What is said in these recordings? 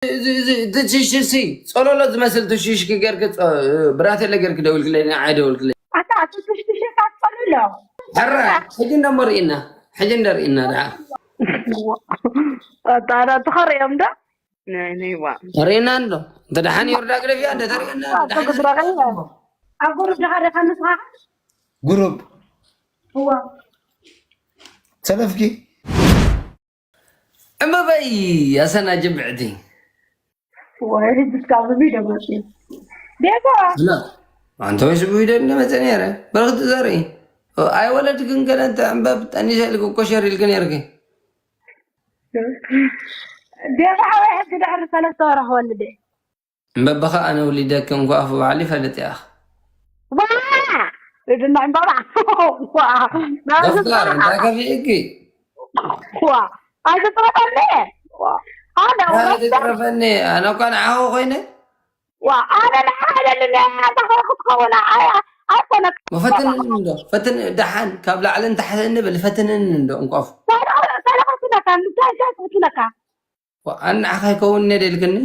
እዚ እዚ እቲ ሽሽሲ ጸሎሎ ዝመስል ትሽሽኪ ገርክ ብራቴለ ገርክ ደውልክለይ ንዓይ ደውልክለይ። ኣታ ትሽሽካ ጸሎሎ ሕራ ሕጂ እንደሞ ርኢና ሕጂ እንደ ርኢና ደኣ ኣታ ትኸርዮም ዶ ነይዋ ርኢና እንዶ እንተ ደሓን ዮርዳ ግደፊያ እንደ ተርእየና ደሓን ትግረቀ ኣብ ጉሩብ ዲኻ ዲኻ ንስኻ ጉሩብ እዋ ሰለፍኪ እምበበይ ያሰና ጅብዕቲ ወይ ህዝብካ ብቪድዮ መፅዩ ቤታ ላ ኣንተ ወይስ ብቪድዮ እንደመፀ ነረ በረክቲ ዘርኢ ኣይወለድ ግን ገለ እንተ ዕምበብ ጠኒሰ ኢልክ እኮ ሸር ኢልክ ነርክ ቤታ ሓወይ ሕጂ ድሕሪ ሰለስተ ወርሒ ወልደ እምበበኻ ኣነ ውሊደክ እንኳ ኣፉ ባዕሊ ይፈልጥ ያኽ ዋ ድና ዕምባባ ዋ ደፍታር እንታይ ከፊእኪ ዋ ኣይትጥረፈኒ ኣነ ትረፈኒ ኣነ እኳ ንዓኹ ኮይነ ዋ ኣነ ንሓለልና ኣታኸ ክትኸውን ኣይኮነ ፈትንኒ እንዶ ፈትን ደሓን ካብ ላዕሊ እንታሕተ እንብል ፈትንኒ እንዶ እንቋፍ ሰለኸትነካ ምሳይ እንታይ ትፍትነካ ኣንዓኻ ይከውን እነ ደልክኒ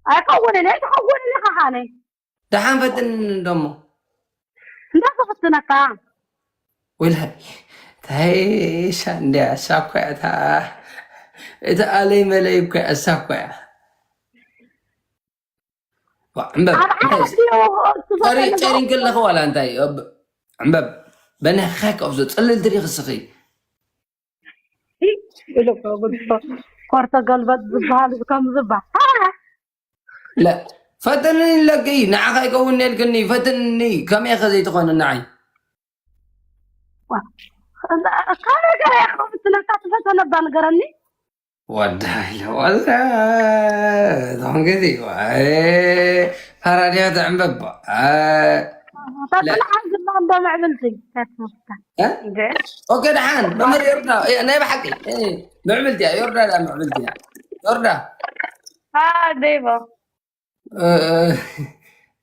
ኣይከውንን ኣይትኸውንን ኢኻ ኻነ ደሓን ፈትንኒ እንዶሞ እንታይ ክፍትነካ ወላ ታይሻ እንዲያ እሳ እኮ እያ እታ እታ ኣለይ መለይ እኮ እያ እሳ እኮ እያ ዋ፣ ዕምበብ ኣብ እንታይ ዓዲ ጨሪ ጨሪን ከለኸ ዋላ እንታይ እብ- ዕምበብ በነኻ ካብዞ ፅልል ትሪ ክስኺ ኢሉ ኮርተ ገልበጥ ዝበሃል ከም ዝበሃል ለ ፈትንኒ ለገይ ንዓኻ ይከውን የልክኒ ፈትንኒ ከመይ ከ ዘይትኾነ ንዓይ ካብ ነገር ያኸብትነካ ትፈተነባ ንገረኒ ወዳይ ለወልዳ ቶንገዚ ፈራድያ ተዕምበባ ተፅንዓን ድማ እንዶ ምዕብልቲ ተትምህርታ ኦኬ ደሓን መምህር ዮርዳ ናይ ብሓቂ ምዕብልቲ እያ ዮርዳ ዳ ምዕብልቲ እያ ዮርዳ ደይቦ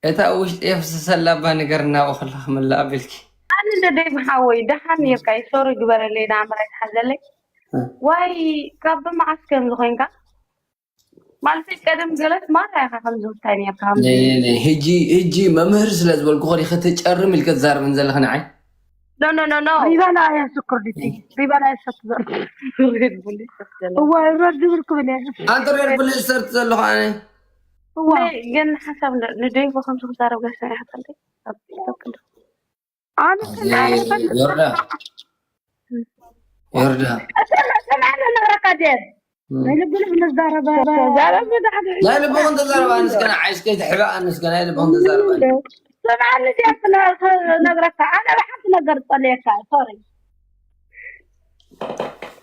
እታ ውሽጢ የፍስሰላ እባ ንገርና ብኸላ ክምልእ ኣቢልኪ ኣነ እንደ ደይብ ሓወይ ደሓን ነርካ ይሶሪ ግበረለይ ንኣምራይ ትሓዘለይ ዋይ ካብ ብመዓስ ከም ዝኾንካ ማለት ቀደም ገለት ማራ ኢኻ ከም ዝውታይ ነርካ ሕጂ ሕጂ መምህር ስለ ዝበልኩ ኸዲ ከተጨርም ኢልከ ትዛረብን ዘለኸ ንዓይ ኖ ኖ ኖ ኖ ሪባና እያ ስኩርዲቲ ሪባና እያ ሰትዘር ሬድ ቡል ይሰስገለ እዋ ረድ ዝብል ክብል እየ ኣንተ ሬድ ቡል ዝሰርት ዘለኹ ኣነ እዋ ግን ሓሳብ ንደይቦ ከምዚ ክዛረብ ጋር ሰሚዕካ ትፈልጢ ኣብ ቲክቶክ እንዶ ኣነ ዮርዳ ዮርዳ ሰማዕና ነበረካ ዴር ናይ ልብልብ ንዛረበ ዛረብ ዳዕድ ናይ ልብኹም ተዛረባ ንስከ ንዓይ እስከ ትሕባኣ ንስከ ናይ ልብኹም ተዛረባ ሰማዕኒ ዴር ክነግረካ ኣነ ብሓንቲ ነገር ዝፀለየካ ሶሪ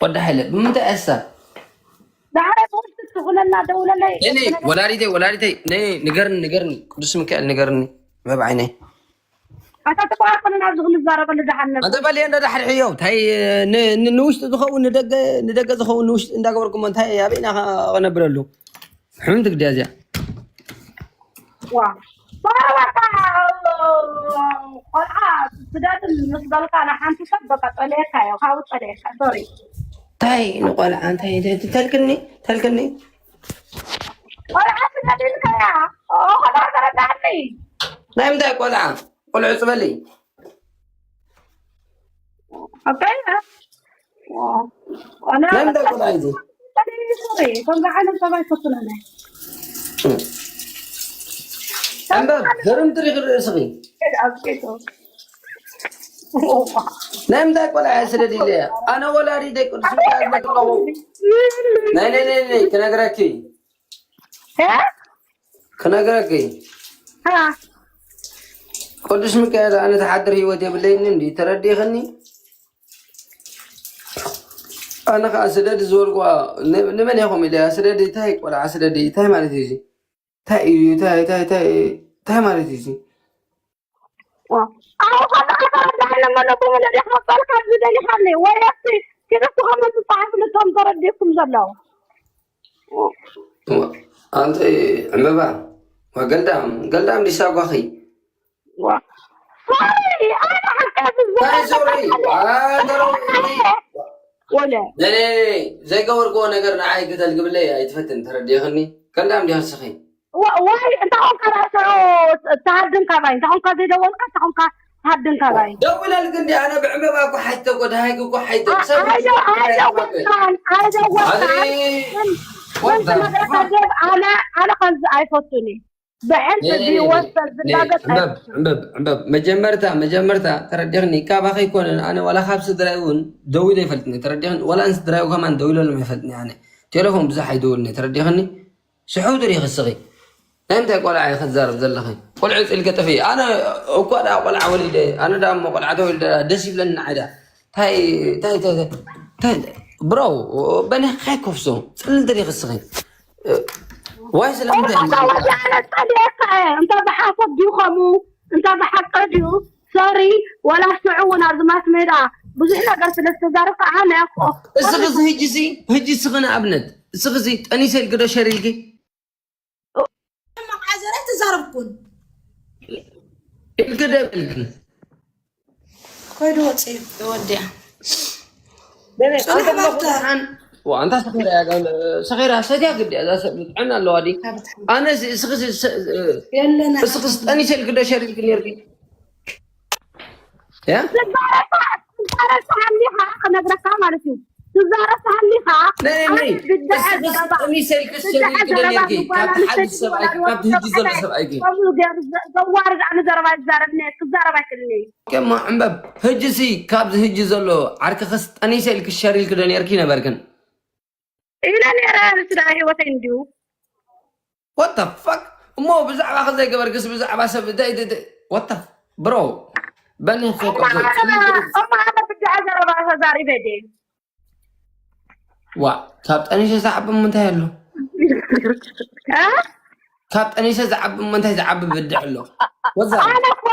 ወዲ ሓይለ ብምንታይ እሳ ዳዕረ ትውስድ ትኹነና ደውለለይ ነይ ወላዲተይ ወላዲተይ ነይ ንገርኒ ንገርኒ ቅዱስ ሚካኤል ንገርኒ በብ ዓይነይ ኣታ ተቋርጥና ኣብዚ ክንዛረበሉ ደሓን ነበር ኣንተ በል እንደ ዳሕሪ ሕዮ እንታይ ን- ን- ንውሽጢ ዝኸውን ንደገ ንደገ ዝኸውን ንውሽጢ እንዳገበርኩሞ እንታይ ኣበይና ከ- ከነብረሉ ሕምንቲ ግድያ እዚኣ ዋ ባባ ቆልዓ ስደትን ምስ በልካ ንሓንቲ ሰብ በቃ ጸለየካ እዮ ካብኡ ጸለየካ ሶሪ እንታይ ንቆልዓ እንታይ ተ- ተልክኒ ተልክኒ ቆልዓ ስደት ኢልካያ ኸዳ ተረዳእኒ ናይ ምንታይ ቆልዓ ቆልዑ ፅበሊ ኣባይ ኣና ናይ ምንታይ ቆልዓ እዩ ሶሪ ከምዚ ዓይነት ሰብ ኣይፈትነን እምበር ህርም ትሪክ ርእስኺ ናይ ምንታይ ቆልዓ እየ ስደድ ኢለ ኣነ ወላዲ ደቂ ቅዱስ ሚካኤል መጥለኹ ናይ ናይ ናይ ናይ ክነግረኪ ክነግረኪ ቅዱስ ሚካኤል ኣነ ተሓድር ህይወት የብለይኒ እንዲ ተረዲኽኒ ኣነ ከዓ ስደድ ዝበልኩዋ ንመን ኢኹም ኢለ ስደድ እንታይ ቆልዓ ስደድ እንታይ ማለት እዩ እንታይ እዩ እንታይ እንታይ እንታይ እንታይ ማለት እዩ ኣነ ከለካ ተረዳእኒ መለኩም ለዲኻ ቃልካ ዝደሊኻኒ ወይ ኣብቲ ኪደቱ ከመ ዝፀሓፍ ልቶም ተረዲእኩም ዘለዉ ኣንቲ ዕምበባ ገልዳም ገልዳም ዲሳ ጓኺ ሶሪ ኣነ ሓቃ ሶሪ ወለ ዘይገበርክዎ ነገር ንዓይ ግተል ግብለይ ኣይትፈትን ተረዲእኽኒ ቀላም ዲያ ንስኺ? ዋ- ዋይ እንታይ ኾንካ ዳኣ ሽዑ ትሃድም ካባይ? እንታይ ኾንካ ዘይደወልካ እንታይ ኾንካ ትሃድም ካባይ? ደውለልክ እንዲ ኣነ ብዕምበባ እኮ ሓይተ እኮ ደሃይክ እኮ ሓይተ አ- ኣይደ- ኣይደወልካን ኣይደወልካን። ኣዚ ግን ግን ክነግረካ ጀብ ኣነ ኣነ ከምዚ ኣይፈቱን እዩ። ብሕልፊ ዝወሰድ ዝጋገጥ ዕምበብ ዕምበብ ዕምበብ መጀመርታ መጀመርታ ተረዲኽኒ። ካባኸ ኣይኮነን። ኣነ ዋላ ካብ ስድራይ እውን ደዊለ ይፈልጥኒ። ተረዲኽኒ? ዋላ ንስድራይ ከማን ደዊለሎም ይፈልጥኒ። ኣነ ቴሌፎን ብዙሕ ኣይደውልኒ። ተረዲኽኒ? ስሑው ትሪኺ እስኺ። ናይ ምንታይ ቆልዓ ኢኺ ትዛረብ ዘለኺ? ቆልዑ ፂልኪ ጥፊ። ኣነ እኳ ደኣ ቆልዓ ወሊደ፣ ኣነ ደኣ እሞ ቆልዓ ተወልደ ደስ ይብለኒ ንዓይ ደኣ። ታይ ታይ ታይ ታይ ታይ ብሮ በነ ካይ ኮፍሶ ፅልል ትሪኺ እስኺ። ዋይ ስለምንታይ ወዲ ኣነ ጸሊኤካ እየ። እንተ ብሓሶት ድዩ ከምኡ እንተ ብሓቂ ድዩ? ሶሪ። ወላ ሽዑ እውን ኣብዚ ማስ ሜዳ ብዙሕ ነገር ስለ ዝተዛረብካ ኣነ እኮ እስኺ እዚ ህጂ ሲ ህጂ እስኺ ንኣብነት እስኺ ሲ ጠኒሰ ኢልኪ ዶ ሸር ኢልኪ መዓዘረ ተዛረብኩን ኢልኪ ዶ ኢልኪ ኮይዱ ወፂ ወዲያ ኣንታ ሰኺራ እያ ጋል ሰኺራ ሰትያ ግዲ እያ እዛ ሰብ ጥዕና ኣለዋ ዲ ኣነ እስኺ የለና እስኺ ጠኒሰ ኢልኪ ዶ ሸር ኢልኪ ነርኪ ያ ትዛረብ ትዛረብ ተሃሊኻ ክነግረካ ማለት እዩ። ትዛረብ ተሃሊኻ ነይ ነይ ብድዐ ዘረባ ጠኒሰ ኢልኪ ሸር ብድዐ ኢልኪ ዶ ዘረባ ነርኪ ጓል ካብቲ ሓድሽ ኣንስተይቲ ሰብኣይ ጓል ካብቲ ህጂ ዘሎ ሰብኣይ ግን ከምኡ ገይሩ ዘ- ዘዋርድ ኣነ ዘረባ ይዛረብኒ ክዛረብ ኣይክእልኒ እዩ። ከማ ዕምበብ ህጂ ሲ ካብዚ ህጂ ዘሎ ዓርክኽስ ጠኒሰ ኢልኪ ሸር ኢልኪ ዶ ነርኪ ነበርክን ኢለ ነረ ስዳ ህይወተይ እንዲሁ What the fuck? እሞ ብዛዕባ ከዘይገበርክስ ብዛዕባ ሰብ እንታይ what the bro? በኒ እሞ ኣነ ብድዐ ዘረባ ተዛሪበ ድየ? ዋ ካብ ጠኒሰ ዝዓቢ እንታይ ኣሎ? እ? ካብ ጠኒሰ ዝዓቢ እሞ እንታይ ዝዓቢ ብድዕ ኣሎ? ወዛ ኣነ እኮ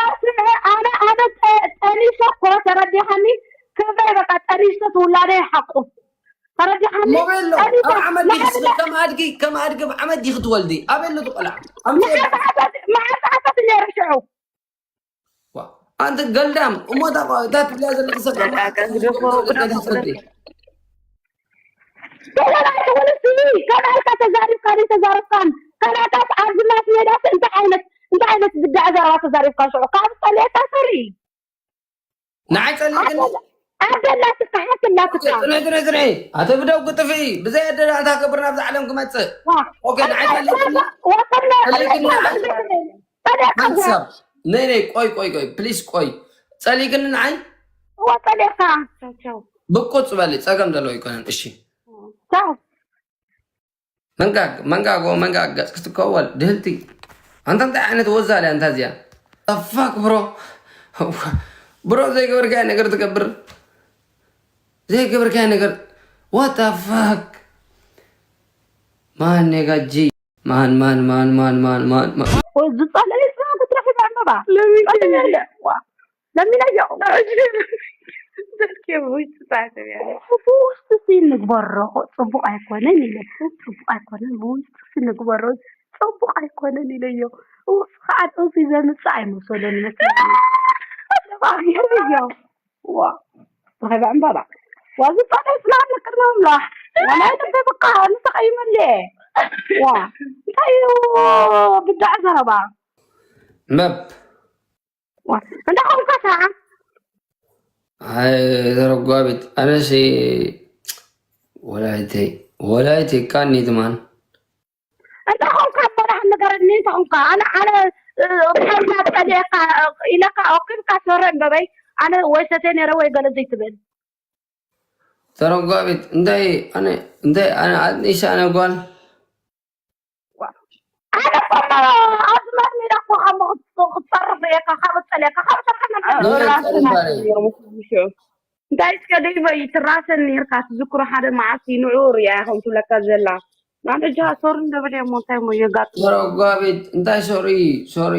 ኣነ ኣነ ጠ- ጠኒሰ እኮ ተረዲኻኒ። ክብረይ በቃ ጠኒሰ ትውላደ ይሓቁ ተረዲኻኒ። ሞቤሎ ጠኒሰ ኣብ ዓመት ዲኽስ ከም ኣድጊ ከም ኣድጊ ኣብ ዓመት ዲኽ ትወልዲ ኣበይ ኣሎ ትቆልዓ? ኣምፅእ መዓት ዓመት ነይረ ሽዑ ኣንቲ ገልዳም እሞ እታ ትብልያ ዘለኺ ሰብ ወላ ወለሲ ከናልካ ተዛሪብካ ዘይተዛረብካን ከናታት ኣብዚ ማስ ሜዳስ እንታይ ዓይነት እንታይ ዓይነት ብዳዕ ዘረባ ተዛሪብካ ሽዑ ካብ ፀልየካ ሰሪ ንዓይ ፀሊእክኒ ኣደላትካ ሓፍትላትካ ፅንዒ ፅንዒ ፅንዒ ኣተ ብደው ግጥፊ ብዘይ ኣደላታ ክብር ናብዚ ዓለም ክመፅእ ኦኬ ንዓይ ፀሊእክኒ ወከለ ሓንሳብ ነይ ነይ ቆይ ቆይ ቆይ ፕሊስ ቆይ ፀሊእክኒ ንዓይ ወፀሌካ ቻው ብቁፅ በሊ ፀገም ዘለዎ ኣይኮነን እሺ ቻው መንጋግ መንጋግ መንጋግ ገፅ ክትከወል ድህልቲ ኣንታ እንታይ ዓይነት ወዛል እያ እንታ እዚኣ fuck bro bro ዘይገበርካዮ ነገር ትገብር ዘይገበርካዮ ነገር what the fuck ማን ነጋጂ ማን ማን ማን ማን ማን ማን ማን ዝፀለለ ስራ ክትረክብ ኣለባ ለሚነዮ ብውሽጥሲ ንግበሮ ጽቡቅ ኣይኮነን ኢለ ጽቡቅ ኣይኮነን ብውሽጥሲ ንግበሮ ጽቡቅ ኣይኮነን ኢለዮ። ከዓ ጦሲ ዘምፅእ ኣይመሰሎን ይመስለኒ። ዋ ረኸበ ዕምባባ ዋዚ ጣጣይ ስላም ቅድሚ ምምላሕ ዋላ ልበ በቃ ንተቀይመለ ዋ እንታይ እዩ ብዳዕ ዘረባ መብ እንዳ ኾንካ ከዓ ተረጓቢት ኣነሲ ወላይተይ ወላይተይ ቃኒ ትማን እንዳ ኾንካ በላሕ ንገረኒ እንተ ኾንካ ኣነ ኣነ ርሓና ጠሊዕካ ኢለካ ኦኪልካ ሰረ እምበበይ ኣነ ወይ ሰተ ነረ ወይ ገለ ዘይትብል ተረጓቢት እንታይ ኣነ እንታይ ኣነ ኣጥኒሳ ኣነ ጓል ኣነ ኮሞ ኣብዚ ማስ ሜዳ እኮ ካብ ክትፀርፍ እየካ ካብ ፀልየካ ካብ ራስና እንታይ እስከ ደይበይ ትራሰን ነርካ ትዝክሮ ሓደ መዓልቲ ንዑ ርያ ከም ትብለካ ዘላ ኣነ ጃ ሶሪ እንደብል እሞ እንታይ ሞ የጋጥሞ ተረጓቢት እንታይ ሶሪ ሶሪ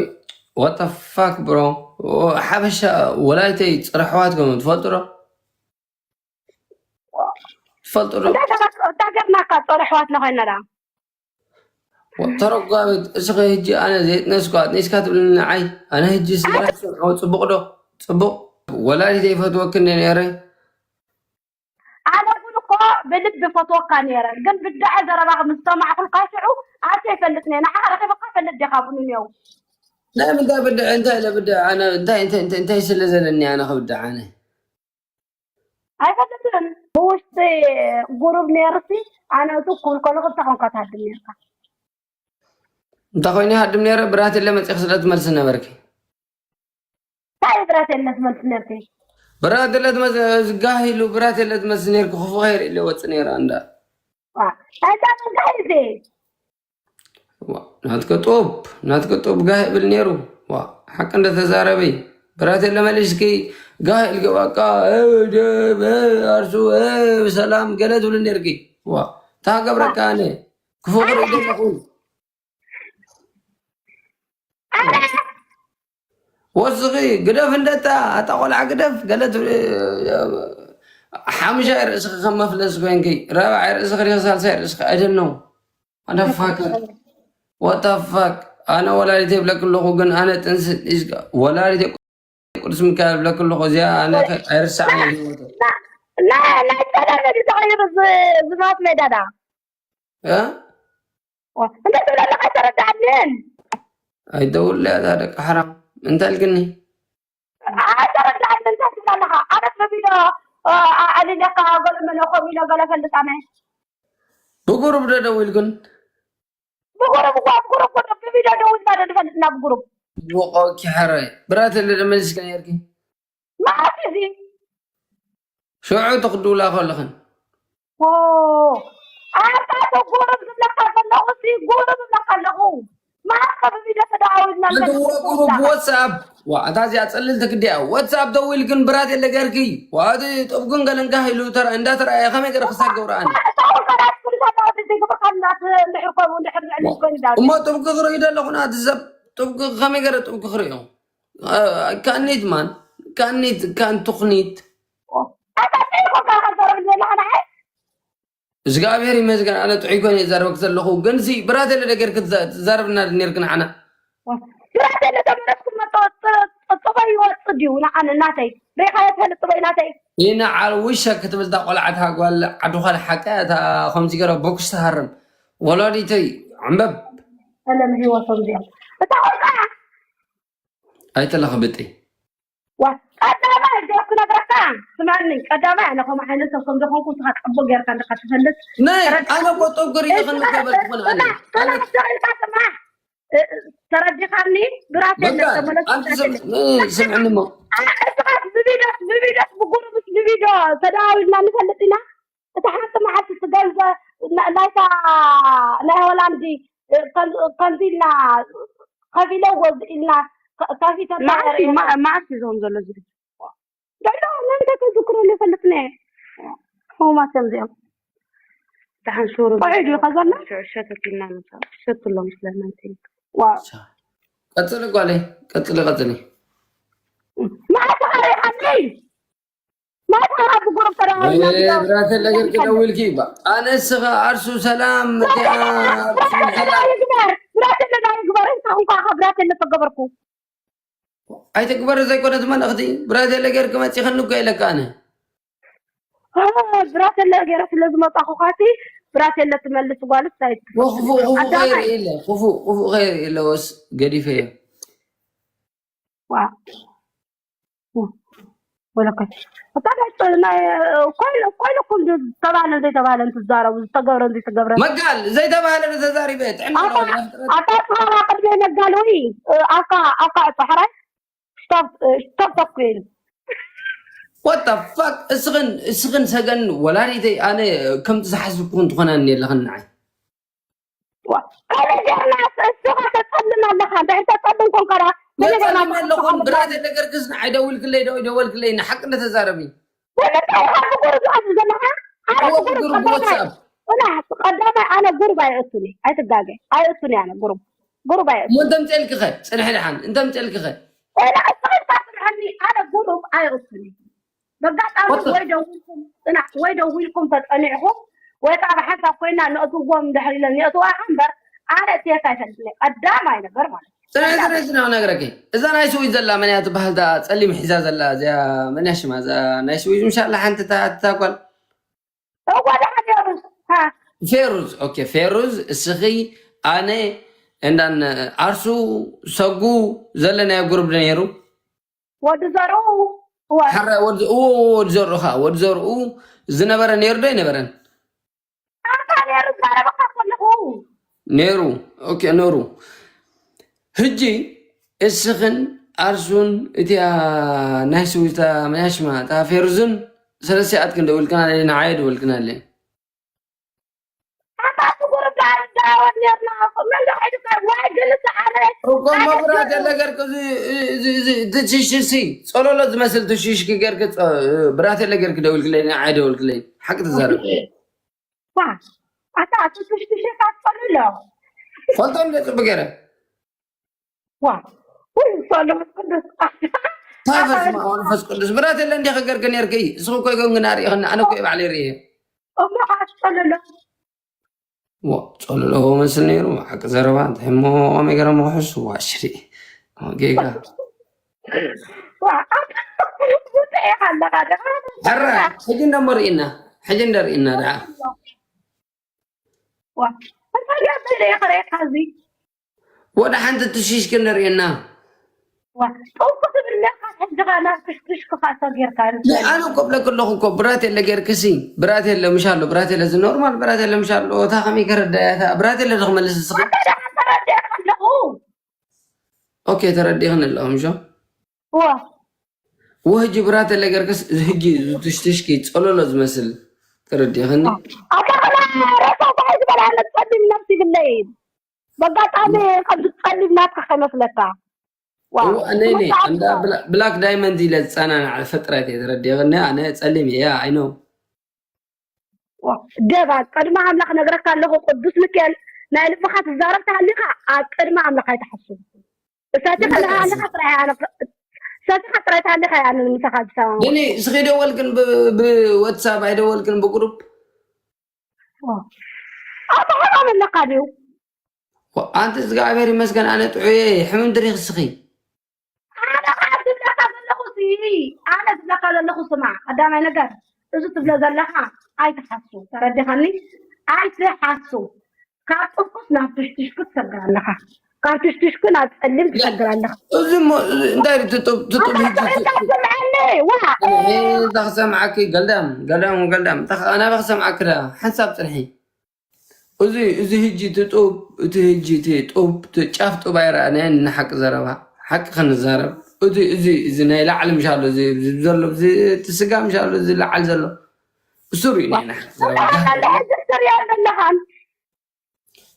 what the fuck bro ሓበሻ ወላይተይ ፅርሕዋት ከም ትፈልጡ ዶ ትፈልጡ ዶ እንታይ ገርናካ ፀርሕዋት ነኮይነዳ ተረጓቢት እስኺ ህጂ ኣነ ዘይጥነስኩ ኣጥኒስካ ትብልኒ ንዓይ ኣነ ህጂ ስድራይ ሰምዐው ፅቡቕ ዶ ፅቡቕ ወላዲት ይፈትወክኒ ነይረ ኣነ እውን እኮ ብልቢ ፈትወካ ነይረ ግን ብዳዐ ዘረባክ ምስ ሰማዕኩልካ ሽዑ ኣንተ ይፈልጥኒ፣ ንዓኻ ረኺበካ ፈልጥ ዲኻ ብንኔው? ናይ ምንታይ ብድዕ? እንታይ ኢለ ብድዕ? ኣነ እንታይ እንታይ እንታይ እንታይ ስለ ዘለኒ ኣነ ክብድዕ ኣነ? ኣይፈልጥን። ብውሽጢ ጉሩብ ነይሩሲ፣ ኣነ እቱ ክብል ከሎ ክልተ ኮንካ ትሃድም ነይርካ። እንታይ ኮይኑ ይሃድም ነይረ? ብራት የለ መፂእኺ ስለ ትመልሲ ነበርኪ። እንታይ ብራት የለ ትመልሲ ነርኪ? ብራት የለ ትመልሲ፣ ጋህ ኢሉ ብራት የለ ትመልሲ ነርኪ። ክፉ ከይርኢ ኢለ ወፅእ ነይረ እንዳ። ዋ፣ እንታይ እንታይ እዚ? ዋ፣ ናትከ ጡብ፣ ናትከ ጡብ ጋህ ይብል ነይሩ። ዋ፣ ሓቂ እንደተዛረበይ ብራት የለ መሊስኪ ጋህ ኢልኪ በቃ፣ እ፣ ደ፣ በ፣ ኣርሱ፣ እ፣ ሰላም ገለ ትብሊ ነርኪ። ዋ፣ ታገብረካ ኣነ ክፉ ክርኢ ዘለኹ። ኣረ፣ ወስኺ ግደፍ እንደታ፣ ኣታ ቆልዓ ግደፍ፣ ገለ ትብሊ። ሓሙሻይ ርእስኺ ከም መፍለሲ ኮይንኪ፣ ራብዓይ ርእስኺ ሪኺ፣ ሳልሳይ ርእስኺ፣ I don't know። Motherfucker። What the fuck? ኣነ ወላዲት ይብለኪ ኣለኹ፣ ግን ኣነ ጥንሲ ሒዝካ፣ ወላዲት ቅዱስ ሚካኤል ይብለኪ ኣለኹ፣ እዚኣ ኣነ ከ-፣ ኣይርስዓን እየ ዝሞተ። ና፣ ና፣ ናይ ቀደም እዩ ተቐይሩ ዝ-፣ ዝሞት ሜዳዳ። እ? ዋ፣ እንታይ ትብል ኣለኻ? ኣይተረዳዕንን። ኣይደውልለይ እታ ደቂ ሓራም። እንታይ ኢልክኒ? ኣይተረዳዕንን፣ እንታይ ትብል ኣለኻ? ኣነስ በቪድዮ፣ እ፣ ኣ-፣ ኣልለካ፣ ገለ መለ፣ ከምኡ ኢለ ገለ ፈልጥ ኣነ። ብጉሩብ ዶ ደዊልክን? ብጉሩብ እኮ፣ ብጉሩብ እኮ፣ ብቪድዮ ደዊልና ዶ ንፈልጥና ብጉሩብ? ወቆኪ ሓራይ። ብራት የለ ዶ መሊስካ ነርኪ? መዓስ እዚ? ሽዑ ትኽድውላ ከለኽን። ኦ፣ ኣታ እኮ ጉሩብ ዝብለካ ዘለኹ፣ ሲ ጉሩብ ዝብለካ ኣለኹ። መዓስ ከ ብቪድዮ ተደዋዊልና ኣንተ ንፈልጥ ወ-፣ ጉሩብ ዘለኻ? ዋትስኣፕ። ዋ፣ እታ እዚኣ ጽልልቲ ግዲያ። ዋትስኣፕ ደዊልክን ብራት የለ ገርኪ። ዋ፣ እቲ ጥብግን ገለን ጋህ ኢሉ ተራ-፣ እንዳተራእየ ከመይ ገረ ክሳብ ገብረ ኣነ? እታ ወልቀ ናት ኩሉ ሰባት እዚ ግብርካ እናት እንድሕር ከምኡ እንድሕር ዝዕሊ ኮይኑ ዳግም። እሞ ጥብቂ ክርእዩ ደለኹ ናቲ ሰብ ጥብቂ ከመይ ገረ ጥብቂ ክርእዩ? እ፣ ካኒት ማን? ካኒት፣ ካን ትኹኒት። ኣታ እንታይ ኢልካ ከዘረብ ዘለኻ ንዓይ? እግዚኣብሔር ይመስገን፣ ኣነ ጥዑይ ኮይነ ይዛረበክ ዘለኹ። ግን ሲ ብራት የለ ነገር ክትዛ-፣ ትዛረብና ነርክ ንዓና። ብራት የለ ተመለስኩም መጥቶ ጥ-፣ ጥ-፣ ጥበይ ይወጽእ ድዩ? ንዓነ ናተይ። ሪኢኻዮ ትፈልጥ ጥበይ ናተይ? ይንዓል ውሸ ክትብል እታ ቆልዓ እታ ጓል ዓዱ ኻል ሓቀ እታ ከምዚ ገረ ቦክስ ትሃርም። ወላዲተይ ዕምበብ። ኣለም ህይወቶም እዚኦም። እታ ቆልዓ ኣይተለኽብጢ። ዋ፣ ቀዳማይ ዶ ክነግረካ? ስማኒ፣ ቀዳማይ ኣነ ከምኡ ዓይነት ሰብ ከም ዝኾንኩ ንስኻ ጽቡቕ ጌርካ እንዲኻ ትፈልጥ። ናይ፣ ተረዲኻ? ኣነ እኮ ጥንኩር እየ፣ እስኻ፣ ክንከበል ትኾን ኣነ። ስማዕ፣ ኣነ ስማዕ፣ ደቂቃ ስማዕ። እ፣ ተረዲኻኒ? ብራት የለ፣ በቃ፣ ተመለስ፣ ኣንቲ ብራት ሰብ፣ የለ። እ፣ ስምዕኒ እሞ። ኣ፣ እስኻ ብቪድዮስ፣ ብቪድዮስ፣ ብጉሩብስ ብቪድዮ ተደዋዊልና ንፈልጥ ኢና። እታ ሓንቲ መዓልቲ እቲ ገንዘብ ና-፣ ናይታ ናይ ሆላንድ፣ እ፣ ከም-፣ ከምዚ ኢልና ከፊለዎ ኢልና ከ-፣ ከፊተና መዓስ እዩ፣ ማ-፣ መዓስ እዩ ዝኸውን ዘሎ እዚ? ዳይሎ፣ መን ከ-፣ ከዝክሮ ዘይፈልጥኒ። ሕሙማት እዮም እዚኦም። ደሓን ሹሩ ቆይ፣ ኢሉ ከዘሎ? ሸ-፣ ሸተት ኢልና ንሳ-፣ ሸትሎም ስለናይ ዋ። ቀጽሊ ጓለይ፣ ቀጽሊ፣ ቀጽሊ። መዓስ ኢኻ ርኢኻኒ? ማታ ኣብ ጉሩብ ተደዋዊልና ወይኔ፣ ብዛዕባ ብራተ ነገር ክደውልኪ ባ-፣ ኣነስ ኸ ኣርሱ ሰላም፣ እቲኣ ኣርሱ ሰላም። ይግበር፣ ብራተ ለና ይግበር፣ እንታይ እንኳ ብራተ ለተገበርኩ። ኣይትግበር ዘይኮነት መልእኽቲ፣ ብራተ ነገር ክመጽእ ከንጎ ኢለካ ኣነ። አ፣ ብራተ ለገረ ስለ ዝመጣኹ ኻቲ፣ ብራተ ለትመልስ ጓልስ ኣይትፈልጥን። ወኽፉ፣ ክፉ ኣዳማይ። ኸይር የለ፣ ክፉ፣ ክፉ ኸይር የለ፣ ወስ ገዲፈዮ። ዋ። ወለከ። እታ ናይ፣ ናይ፣ ኮይን-፣ ኮይንኩም ዝተባህለን ዘይተባህለን ትዛረቡ፣ ዝተገብረን ዘይተገብረን። መጋል፣ ዘይተባህለ ተዛሪበ፣ ጥዕና ኣታ፣ ኣለዎ፣ ኣታ ጽባባ ቅድሚ መጋል ወይ፣ ኣካ፣ ኣካ፣ ጻሕራይ፣ ስቶፕ፣ ስቶፕ፣ ስቶፕ፣ ኮይን። What the fuck? እስኽን፣ እስኽን ሰገን ወላዲተይ፣ ኣነ ከምቲ ዝሓስብኩ እንትኾና እኔ ኣለኽን ንዓይ። ዋ፣ ከመይ ጌርና እሱ-፣ እሱኻ ተጸልም ኣለኻ? እንድሕር ተጸልም ኮንካ ደኣ፣ ከመይ ጌርና ተጸልም ኣለኹን፣ ተሓስብ ብራተ ኣለኻ? ነገር ክስ ንዓይ ደውልክለይ ዶ፣ ደወልክለይ፣ ንሓቂ እንተተዛረቢ። ንምንታይ ኢኻ ብጉሩብ ዝኣቱ ዘለኻ? ኣነ እወ፣ ብጉሩብ ብጉሩብ ቀዳማይ፣ ብዋትሳፕ። ጽናሕ፣ ቀዳማይ ኣነ ጉሩብ ኣይእቱኒ፣ ኣይትጋገ፣ ኣይእቱኒ ኣነ ጉሩብ፣ ጉሩብ ኣይእቱኒ። እሞ እንተምጽኤልኪኸ? ጽንሒ ደሓን፣ እንተምጽኤልኪኸ? ወላ እስኻ ኢልካ ጽንሐኒ፣ ኣነ ጉሩብ ኣይእቱኒ። በጋጣሚ ወጣ። ወይ ደዊልኩም ጽናሕ፣ ወይ ደዊልኩም ተጸኒዕኩም፣ ወይ ከኣ ብሓንሳብ ኮይና ነእትዎም እንድሕር ኢለን የእትዋኻ እምበር፣ ኣነ እትየካ ኣይፈልጥን እየ። ቀዳማይ ነገር ማለት እዩ። ጽናሕ፣ ቀዳማይ። ጽናሕ፣ ጽናሕ፣ ነግረኪ። እዛ ናይ ስዊዝ ዘላ መን እያ ትበሃል? እዛ ጸሊም ሒዛ ዘላ፣ እዚኣ መን እያ ሽማ? እዛ ናይ ስዊዝ ምሻ ኣላ ሓንቲ እታ፣ እታ ጓል። እዋ፣ ደሓን ፌሩዝ። ሃ። ፌሩዝ፣ ኦኬ፣ ፌሩዝ፣ እስኺ ኣነ እንዳን ኣርሱ ሰጉ ዘለናዮ ግሩፕ ዶ ነይሩ? ወዲ ዘርኡ እዋ ሓራ ወዲ እዎ ወዲ ዘርኡ ኸዓ ወዲ ዘርኡ ዝነበረ ነይሩ ዶ ኣይነበረን? ኣታ ነይሩ ዛረበካ ከለኹ ነይሩ። ኦኬ ነይሩ። ሕጂ እስኽን ኣርሱን እቲኣ ናይ ስዊታ መያሽማ እታ ፌርዙን ሰለስቲኣትክን ደውልክና ኣለና ንዓየ ደውልክና ኣለና። ኣታ ትጉር ዳር ዳወት ነርና መን ደኸይዱ ወይ ግልስ ኣረ እኮ መብራት የለ ገርክ እዚ እዚ እዚ ትሽሽሲ ጸሎሎ ዝመስል ትሽሽኪ ገርክ ጸ- ብራት የለ ገርክ ደውልክለይ ንዓይ ደውልክለይ ሓቂ ትዛረብ ዋ ኣታ ትሽሽካ ጸሎሎ ፈልጦ እንደ ጽቡ ገረ ዋ ወይ ጸሎሎ ቅዱስ ታፈስ ማ መንፈስ ቅዱስ ብራት የለ እንዲኸ ገርክ ነርክ እስኹ እኮ ይገንግና ርኢኽና ኣነ እኮ ባዕለይ ርኢየ እሞ ኸዓ ጸሎሎ ዋ ጸሎሎ መስል ነይሩ ሓቂ ዘረባ እንታይ እሞ ከመይ ገረ ምክሕሱ ዋሽሪ ጌጋ ዋ ኣታ ውፅእ ኣለኻ ደኻ ሕራ ሕጂ እንደሞ ርኢና ሕጂ እንደ ርኢና ደኣ ዋ እንታይ ደኣ ከረካ እዚ ወደ ሓንቲ ትሽሽክ እንደ ርኢና ጠውቁ ትብል ኣለካ ሕጂ ኸዓ ናብ ትሽትሽክኻ ሰጊርካ ኣነ እኮ ብለክ ኣለኹ እኮ ብራት የለ ጌርክሲ ብራት የለ ምሽ ኣሎ ብራት የለ እዚ ኖርማል ብራት የለ ምሽ ኣሎ እታ ከመይ ከረዳያ እታ ብራት የለ ዝኽመልስ እስኺ ተረዲእካ ኣለኹ ኦኬ ተረዲእኽን ኣለኹ ምሾ ዋ ወህጂ ብራት የለ ጌርክስ ህጂ ትሽትሽኪ ጸሎሎ ዝመስል ተረዲእኽኒ ኣታ ኸላ ረሳ እንታይ ዝበላ ነጸሊም ነብሲ ይብለይ በጋጣሚ ከምዚ ጸሊም ናትካ ከይመስለካ ዋ እዋ ነይኒ እንዳ ብላ- ብላክ ዳይመንድ ኢለ ዝጸናናዕ ፈጥረት እየ ተረዲእኽኒ ኣነ ጸሊም እየ ኣይኖ ዋ፣ ደባ ቅድሚ ኣምላኽ ነግረካ ኣለኹ ቅዱስ ሚካኤል ናይ ልብኻ ትዛረብ ተሃሊኻ ኣብ ቅድሚ ኣምላኽ ኣይትሓስብ እሳትኻ ተሃሊኻ ጥራይ ኣነ እሳትኻ ጥራይ ተሃሊኻ እያ ኣነ ምሳኻ ዝሰማማዕ ግን እስኺ ደወልክን ብ- ብወትሳፕ ኣይደወልክን ብግሩፕ ኣታ ሕማም ኣለካ ድዩ ኣንቲ እግዚኣብሔር ይመስገን ኣነ ጥዑየ ሕምም ድሪኽ እስኺ ኣነ ከዓ ዝብለካ ዘለኹ ሲ ኣነ ዝብለካ ዘለኹ ስማ ቀዳማይ ነገር እዚ ትብሎ ዘለኻ ኣይትሓሱ ተረዲኻኒ ኣይትሓሱ ካብ ጥፍኩስ ናብ ትሽትሽኩ ትሰግር ኣለኻ ካብ ትሽትሽኩ ናብ ፀሊም ትሰግር ኣለኻ እዚ እሞ እዚ እንታይ እዩ ትጡብ ትጡብ ህጂ ስምዐኒ ዋ እዛ ክሰምዓኪ ገልዳም ገልዳም ገልዳም እንታይ ከ- ኣናበ ክሰምዓኪ ዳ ሓንሳብ ፅንሒ እዚ እዚ ህጂ እቲ ጡብ እቲ ህጂ እቲ ጡብ እቲ ጫፍ ጡብ ኣይረኣናየን ንሓቂ ዘረባ ሓቂ ክንዛረብ እቲ እዚ እዚ ናይ ላዕሊ ምሻሎ እዚ እዚ ዘሎ እዚ እቲ ስጋ ምሻሎ እዚ ላዓል ዘሎ እሱ ርኢና ኢና ሓቂ ዘረባ ትሪኦ ዘለኻን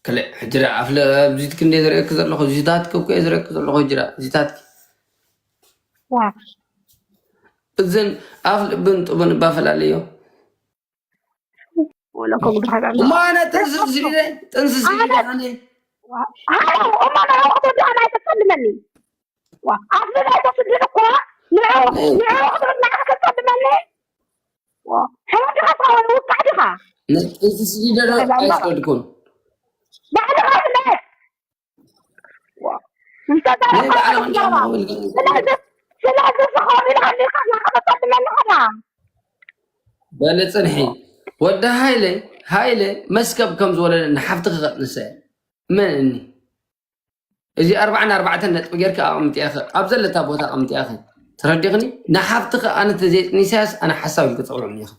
ከለ ሕጅራ ኣፍለ ኣብዚ ክንደ ዝርእየኪ ዘለኹ እዚታት እኮ እየ ዝርእየኪ ዘለኹ ሕጅራ እዚታት ዋ እዝን ኣፍ ልብን ጥቡን እባ ፈላለዮ ወለኮ ጉድኻ ጋር እሞ ኣነ ጥንስስ ኢለ ጥንስስ ኢለ ኣነ ሃሎ እማ ንዕኡ ክትወድኣና ኣይተጸልመኒ ኣፍልብ ኣይተስድን እኮ ንዕኡ ንዕኡ ክትብል ንዓኻ ተጸልመኒ ሕሙም ዲኻ ትኸውን ውቃዕ ዲኻ ጥንስስ ኢለ ዶ ኣይስደድኩን ባዕልኻ ፍለጥ ናይ ባዕልኽን ጫማ ክብል ከለኹ ስለዚ ስለዚ ዝኸውን ኢልካ ናኻ ተጸልመኒ ኸዳ በለ ፅንሒ ወዲ ሃይለ ሃይለ መስከብ ከም ዝወለደ ንሓፍትኺ ከጥንሰ እመንኒ እዚ ኣርባዓን ኣርባዕተን ነጥቢ ጌርኪ ኣቐምጥያኺ ኣብ ዘለታ ቦታ ኣቐምጥያኺ ተረዲኽኒ ንሓፍትኺ ኣነ ተዘይጥኒሰያስ ኣነ ሓሳብ ኢልኪ ፀውዕኒ ኢኺ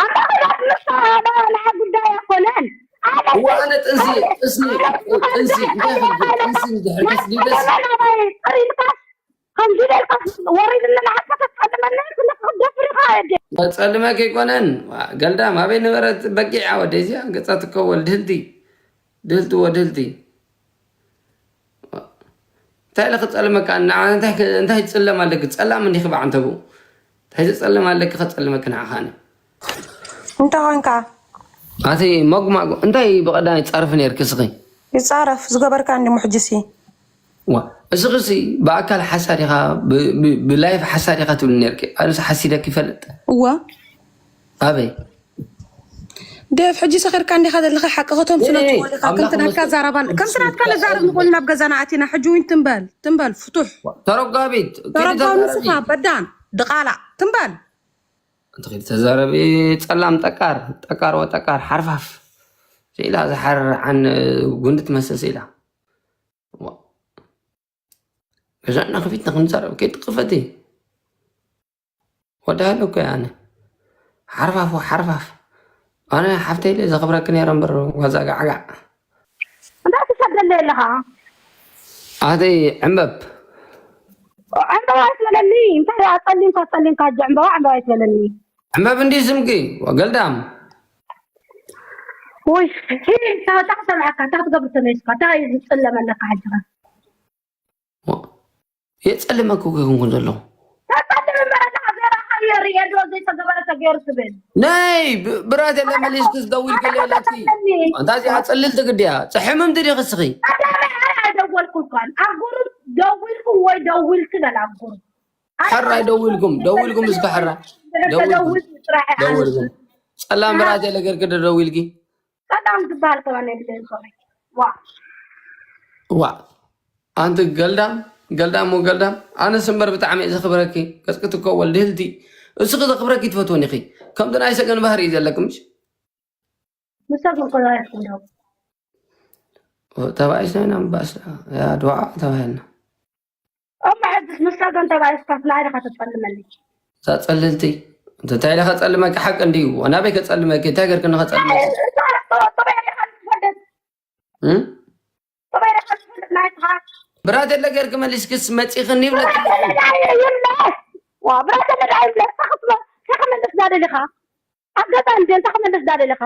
ኣንታ ኸዳት ንሳ ናይ ጉዳይ ኣይኮነን ኣነ እዋ ኣነ ጥንሲ ጥንሲ ጥንሲ እንታይ ፈልኪ ጥንሲ እንድሕር ተስዲደስ ጥሪልካ ከምዚ ደልካ ወሪድና ንዓካ ተጸልመና ክትደፍርካ ጸልመ ከይኮነን ገልዳም ኣበይ ነበረት በጊዕ ኣወደይ እዚኣ ገጻ ትከወል ድህልቲ ድህልቲ ወድህልቲ እንታይ ኢለ ክጸልመካ ንዓ እንታይ ክ- እንታይ ትጽለም ኣለኪ ጸላም እንዲኺ በዓንተቡ እንታይ ትጸልም ኣለኪ ከጸልመኪ ንዓኻ ኣነ እንታይ ኮንካ ኣቲ መጉማጉ እንታይ ብቐዳማይ ትጻርፊ ነርኪ እስኺ ይጻረፍ ዝገበርካ እንዲ ሙሕጅሲ ዋ እስኺ ሲ ብኣካል ሓሳድ ኢኻ ብ- ብ- ብላይፍ ሓሳድ ኢኻ ትብል ነርኪ ኣነስ ሓሲደኪ ይፈልጥ እወ ኣበይ ደፍ ሕጂ ሰኺርካ እንዲኻ ዘለኻ ሓቂ ከቶም ስለ እይ፣ ዝኾነ ኢኻ። ኣምላኽ ከምቲ ናትካ ይመስገን። ዛረባን ከምቲ ናትካ ንዛረብ ንኾን ናብ ገዛና ኣቲና ሕጂ እውን ትንበል ትንበል ፍቱሕ ተረጋቢት ኪዲ ተረጋቢ ተዛረቢ ንስኻ በዳን ድቓላ ትንበል እንተ ኺዲ ተዛረቢ ጸላም ጠቃር ጠቃር ወጠቃር ሓርፋፍ ኢላ ዝሓርር ዓን ጉንዲ ትመስል ኢላ። ዋ። ገዛና ክፊት ንክንዛረብ ከይትኽፈቲ። ወዳሃለ እኮ ኣነ። ሓርፋፍ፣ ሓርፋፍ። ኣነ ሓፍተይ ኢለ ዘኽብረኪ ነይረ እምበር፣ ዋዛ ጋዕጋዕ። እንታይ ትሰደለ ኣለኻ? ኣተይ ዕምበብ። ዕምበባ ኣይትበለኒ። እንታይ ደኣ ጸሊምካ፣ ጸሊምካ፣ ሕጂ ዕምበባ፣ ዕምበባ ኣይትበለኒ። ዕምበብ እንዲ ስምኪ፣ ወገልዳም። ውይ፣ ሂድ፣ እንታይ ሰምዐካ፣ እንታይ ትገብር ተመይስካ፣ እንታይ እዩ ዝጽለመለካ ሕጂ ኸ? የጸልመኩ ክኩንኩን ዘለኹ። ተጸልም እምበር ኣለኻ፣ ዘራኻ የርኢ፣ የድሮ ዘይተገበረ ተገይሩ ትብል። ናይ ብ- ብራት የለ መሊስክስ ደዊል ከለለኪ። ተጸልምኒ። ኣንታ እዚኣ ጽልልቲ ግድያ። ጽሕምምቲ ዲኺ እስኺ? ቀዳማይ ኣነ ኣይደወልኩልካን። ኣብ ጉሩብ ደዊልኩም ወይ ደዊልቲ በል ኣብ ጉሩብ። ኣነ ሕራይ ደዊልኩም፣ ደዊልኩም እስከ ሕራ። ደዊልኩም። ደዊል ጥራሕ እየ ኣነ። ደዊልኩም። ጸላም ብራት የለ ገርክ ዶ ደዊልኪ? ቀዳም ዝበሃል ከማን የብለይን። ሶሪ። ዋ። ዋ ኣንቲ ገልዳም ገልዳም ወ ገልዳም ኣነስ እምበር ብጣዕሚ እየ ዘኽብረኪ። ገጽኪ ትኮወል ድህልቲ እስኺ ዘኽብረኪ ትፈትወን ኢኺ። ከምቲ ናይ ሰገን ባህሪ እዩ ዘለኪ ምሽ? ንሰብ መኮራረፍኩም ዶ? ተባኢስና ኢና ምባስ ያ ድዋ ተባሂልና። እሞ ሕጅስ ንሳ ገንዘብ ኣይስካት ናይ ኢኻ ተጸልመኒ። እዛ ጸልልቲ እንታይ ኢለ ከጸልመኪ ሓቂ እንድዩ ናበይ ከጸልመኪ እንታይ ገርክኒ ከጸልመኪ እም? ብራት የለ ገርኪ መሊስክስ መጺኽኒ ይብለኪ ዋ ብራተ ለዳ ይብለካ ክትመልስ ዳደሊኻ ኣጋጣሚ እንደ እንታይ ክመልስ ዳደለኻ?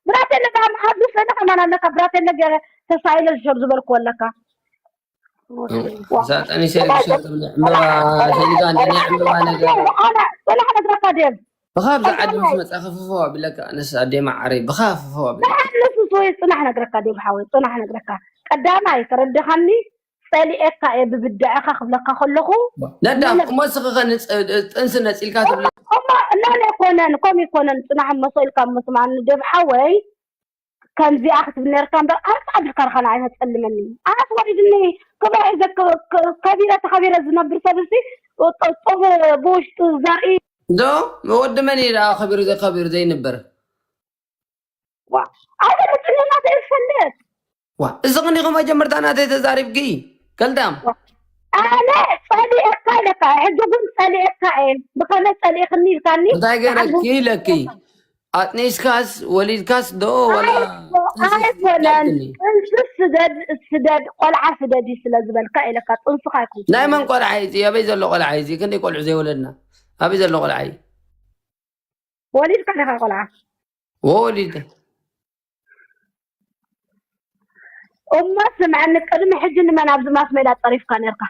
ብራቴለ ዳ መሓዙ ሰነ ከማን ኣለካ ብራቴለ ገረ ተሳኢለ ዝሸር ዝበልኩ ኣለካ። እዛ ጠኒሰ ዝሸር ትብሊ ዕምበባ ሰሊጣ እንደ ናይ ዕምበባ ነገር ኣነ ጽናሕ ነግረካ ድየም ብኻብ ዝዓዲ ምስ መጻ ክፍፎ ኣቢለካ ኣነስ ኣዴ መዓረይ ብኻ ፍፎ ኣቢለካ ንዓለሱ ወይ ጽናሕ ነግረካ ድየም ሓወይ ጽናሕ ነግረካ ቀዳማይ ተረድኻኒ ጸሊኤካ እየ ብብድዐኻ ክብለካ ከለኹ ነዳ እሞ ስኺ ከ ጥንሲ ነጺልካ ትብሊ እሞ እላን ኣይኮነን ከም ይኮነን ጽናሕ መሶ ኢልካ መስማዕኒ ደብ ሓወይ ከምዚኣ ክትብል ነርካ እምበር ኣርት ኣድርካ ርካ ንዓይ ተጸልመኒ ኣስ ወሪድኒ ክብረ ሒዘ ከቢረ ተኸቢረ ዝነብር ሰብሲ ጡብ ብውሽጡ ዘርኢ ዶ ወዲ መን እዩ ደኣ ከቢሩ ከቢሩ ዘይንበር ኣበ ብጥሜና ዘይፈልጥ ዋ እዚ ኸኒኹ መጀመርታ ናተይ ተዛሪብኪ ገልዳም ኣነ ጸሊኤካ ኢለካ ሕጂ እውን ጸሊኤካ እየ ብኸመይ ጸሊእክኒ ኢልካኒ እንታይ ገይረኪ ኢለኪ ኣጥኒስካስ ወሊድካስ ዶ ወላ ኣይኮነን ጥንስስ ስደድ ስደድ ቆልዓ ስደዲ ስለ ዝበልካ ኢለካ ጥንስኻ ኣይኮንኩ ናይ መን ቆልዓ እዩ ኣበይ ዘሎ ቆልዓ እዩ ክንደይ ቆልዑ ዘይወለድና ኣበይ ዘሎ ቆልዓ እዩ ወሊድካ ዲኻ ቆልዓ? ወሊደ። እሞ ስምዐኒ፣ ቅድሚ ሕጂ ንመን ኣብዚ ማስ ሜዳ ጸሪፍካ ነርካ?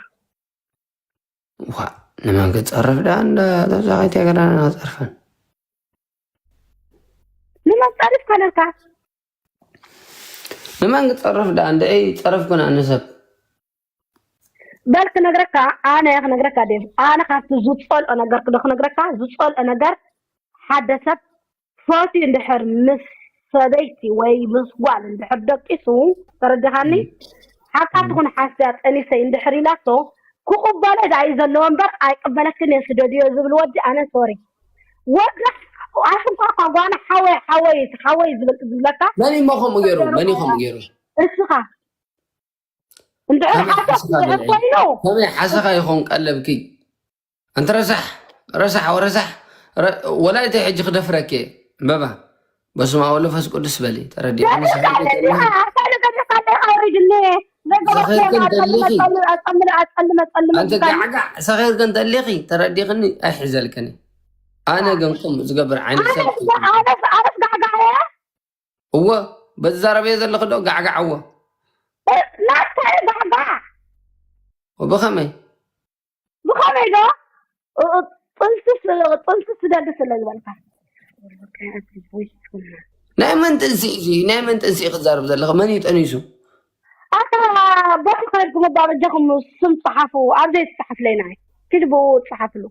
ዋ ንመን ክጸርፍ ደኣ እንዳ ተዛቒት ገዳና ክጸርፈን ንመን ጸሪፍካ ነርካ? ንመን ክጸርፍ ደኣ እንደ እይ ጸረፍኩን ኣነ ሰብ በል ክነግረካ ኣነ ክነግረካ ዴቭ ኣነ ካብቲ ዝጸልኦ ነገር ክዶ ክነግረካ ዝጸልኦ ነገር ሓደ ሰብ ፈትዩ እንድሕር ምስ ሰበይቲ ወይ ምስ ጓል እንድሕር ደቂሱ ተረዲኻኒ ሓቃ ትኹን ሓስያ ጠኒሰይ እንድሕር ኢላቶ ክቕበሎ ዳኣ እዩ ዘለዎ እምበር ኣይቅበለክን እየ ስደድዮ ዝብል ወዲ ኣነ ሶሪ ወዲ ኣሽንኳ እኳ ጓና ሓወይ ሓወይ ሓወይ ዝብል ዝብለካ መን እሞ ከምኡ ገይሩ መን እዩ ከምኡ ገይሩ እስኻ እንድሕር ሓሶት ኮይኑ ከመይ ሓሰኻ ይኾን ቀለብኪ ኣንቲ ረሳሕ ረሳሕ ረሳሕ ወላይተይ ሕጂ ክደፍረኪ እየ ዕምበባ በስመ ኣብ ወወልድ ወመንፈስ ቅዱስ በሊ ተረዲእክኒ ሰኺርኪ እንተሊኺ ኣንቲ ጋዕጋዕ ሰኺርኪ እንተሊኺ ተረዲእክኒ ኣይሕዘልክን ኣነ ግን ቁም ዝገብር ዓይነት ሰብ ኣነስ ጋዕጋዕ እየ እወ በዚ ዛረበዮ ዘለኺ ዶ ጋዕጋዕ እወ ናታይ ጋዕጋዕ ብኸመይ ብኸመይ ዶ ጥንስስ ጥንስስ ስደዲ ስለ ዝበልካ ናይ መን ጥንሲ እዚ ናይ መን ጥንሲ እዩ ክዛረብ ዘለኺ መን እዩ ጠኒሱ ኣታ ቦታ ከድኩም እባ በጃኹም ስም ፀሓፉ ኣብ ዘይትፅሓፍለይ ናይ ኪድ ብኡ ፀሓፍሉ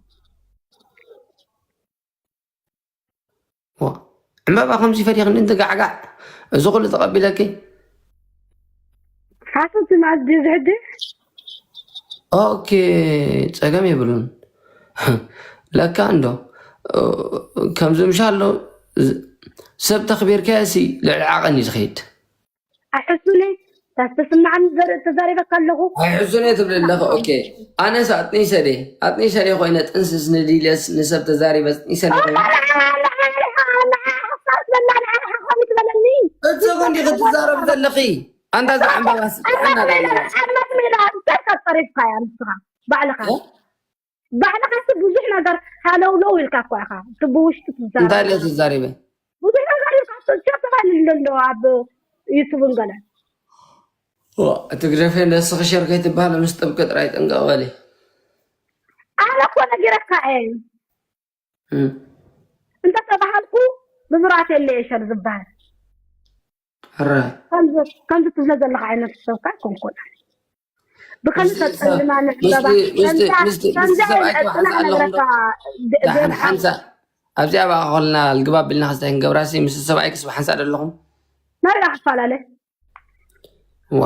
ዕምበባ ከምዚ ፈሊኽኒ እንትጋዕጋዕ እዚ ኩሉ ተቐቢለኪ ሓሶት ዝመኣዝ ድዩ ዝሕጂ ኦኬ ጸገም የብሉን ለካ እንዶ ከምዚ ምሻ ኣሎ ሰብ ተኽቢርካዮ ሲ ልዕሊ ዓቐን እዩ ዝኸይድ ታስተስምዓኒ ዘርኢ ተዛሪበካ ኣለኹ። ኣይሕሱን እየ ትብሊ ኣለኺ። ኦኬ፣ ኣነስ ኣጥኒሰ ድየ? ኣጥኒሰ ድየ ኮይነ ጥንስስ ንድልየስ ንሰብ ተዛሪበ ኣጥኒሰ ድየ ኮይነ? ሓሳብ በላ ንዓኻ ከምኡ ትበለኒ። እትሰጉ እንዲኺ ትዛረብ ዘለኺ? ኣንታ እዛ ዕምባባስ ጥዕና ኣለዋ። ኣርማት ሜዳ እንታይ ካብ ጸሪፍካያ ንስኻ ባዕልኻ? እ? ባዕልኻ እቲ ብዙሕ ነገር ሃለውለው ኢልካ እኳ ኢኻ። እቲ ብውሽጢ ትዛረብ። እንታይ ኢለ ተዛሪበ? ብዙሕ ነገር ኢልካ፣ ሸ ተባሂሉ ኣሎ ኣብ ዩቱብን ገለን። ዋ፣ እቲ ግደፈ፣ ንስኺ ሸር ከይትበሃሊ ምስ ጥብቂ ጥራይ ጥንቀቕ በሊ። ኣነ እኮ ነጊረካ እየ። እም። እንተ ተባሃልኩ፣ ብብራት የለ እየ ሸር ዝበሃል። ሕራይ። ከምዚ፣ ከምዚ ትብሎ ዘለኻ ዓይነት ሰብካ ኣይኮንኩን። ብኸምዚ ምስቲ ሰብ፣ ተጸልማ ንዕምበባ። ምስቲ፣ ምስቲ፣ ከምዛ፣ ምስቲ፣ ምስቲ ከምዛ ሰብኣይ ኣይነት ክባሓንሳ ጽናሕ ኣለኹም ዶ? ነግረካ ደ-፣ ደሓን ደርፋ። ሓንሳ፣ ኣብዚኣ በኣ ከልና ልግባብ ቢልና ክስታይ ክንገብራሲ፣ ምስቲ ሰብኣይ ክስብ ሓንሳ ዶ ኣለኹም? መርዳ ክፈላለ። ዋ፣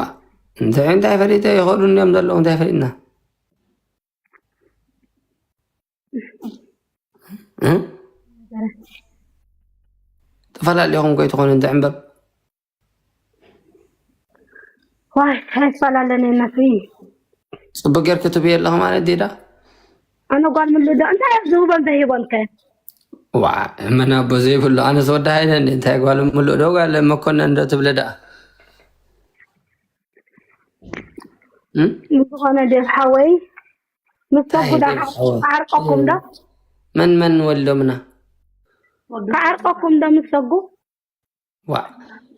እንታይ፣ እንታይ ፈሊጠ ይኸዱ እንዲዮም ዘለዉ፣ እንታይ ፈሊጥና? እ? ተፈላለኹም ከይትኾኑ እንተ ዕምበብ። ዋይ፣ ኣይፈላለን እየ ናተይ። ጽቡቅ ጌርኪ ትብዪ ኣለኺ ማለት ድዩ ዳ? ኣነ ጓል ምሉእ ዶ? እንታይ እዮም ዝህቦም ዘይሂቦም ከ? ዋ፣ መን ኣቦ ዘይብሉ? ኣነስ ወዲ ሃይለ እንዴ፣ እንታይ ጓል ምሉእ ዶ፣ ጓል መኮነን ዶ ትብሊ ደኣ? እም? ብዝኾነ ዴቭ ሓወይ፣ ምስ እንታይ ተጉዳ ዴቭ ሓወይ? ክዓርቀኩም ዶ? መን መን ወልዶምና? ክዓርቀኩም ዶ ምስ ተጉ? ዋ፣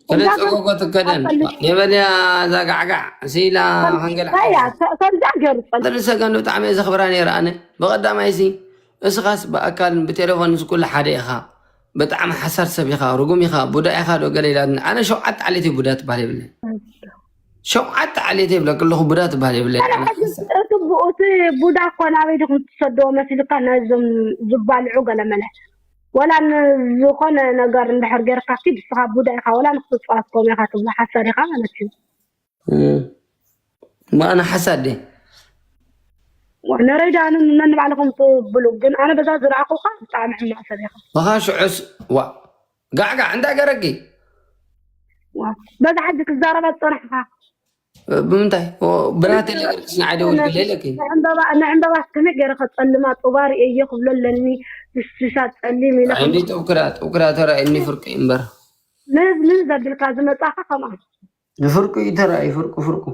ገለ እዛ ጸጎጎ ትከደን። ኣፈልጥ። የበልያ እዛ ጋዕጋዕ፣ ሲላ ከም-፣ ከንገላ። እያ፣ ከ-፣ ከምዛ ገይሩ ጸል-፣ ገለ ሰገን ብጣዕሚ እየ ዘኽብራ ነይረ ኣነ። ብቐዳማይሲ፣ እስኻስ ብኣካልን ብቴሌፎንስ ኩሉ ሓደ ኢኻ። ብጣዕሚ ሓሳድ ሰብ ኢኻ፣ ርጉም ኢኻ፣ ቡዳ ኢኻ ዶ ገለ ኢላትኒ። ኣነ ሸውዓተ ዓሌት እዩ ቡዳ ትበሃል የብለይ። ሸውዓተ ዓሌት ይብለኪ ኣለኹ፣ ቡዳ ትበሃል የብለይ። ኣነ ሕጂ እቲ ቡ-፣ እቲ ቡዳ እኮ ናበይ ዲኹም ትሰድዎ መሲልካ፣ ነዞም ዝባልዑ ገለመለ። ወላ ንዝኾነ ነገር እንድሕር ጌርካ፣ ኪድ ንስኻ ቡዳ ኢኻ፣ ወላ ንክትጻወት ከምኡ ኢኻ ትብሎ፣ ሓሳድ ኢኻ ማለት እዩ። እም። እሞ ኣነ ሓሳድ ድየ? ዋ፣ ነረይ ደኣ ን-፣ ነንባዕልኹም ትብሉ፣ ግን ኣነ በዛ ዝረኣኹኻ ብጣዕሚ ሕማቕ ሰብ ኢኻ። በኻ ሽዑስ፣ ዋ፣ ጋዕጋዕ እንታይ ገረኪ? ዋ፣ በዛ ሕጂ ክዛረባ ዝጸናሕካ። ብምንታይ? ኦ፣ ብራቴ ለገርክስ ንዓይ ደውል ግለ ኢለኪ። ንዕምበባ፣ ንዕምበባ ከመይ ገይረ ከጸልማ? ጡባ ርእየዮ ክብሎ ኣለኒ። ብሽሻ ጸሊም ኢለ ኣይ፣ እንዲ ጥውክራ፣ ጥውክራ ተራእየኒ ፍርቂ እምበር። ንህዝ፣ ንህዝ ዘብልካ ዝመጻኻ ከምኣ። ንፍርቁ እዩ ተራእዩ፣ ፍርቁ፣ ፍርቁ።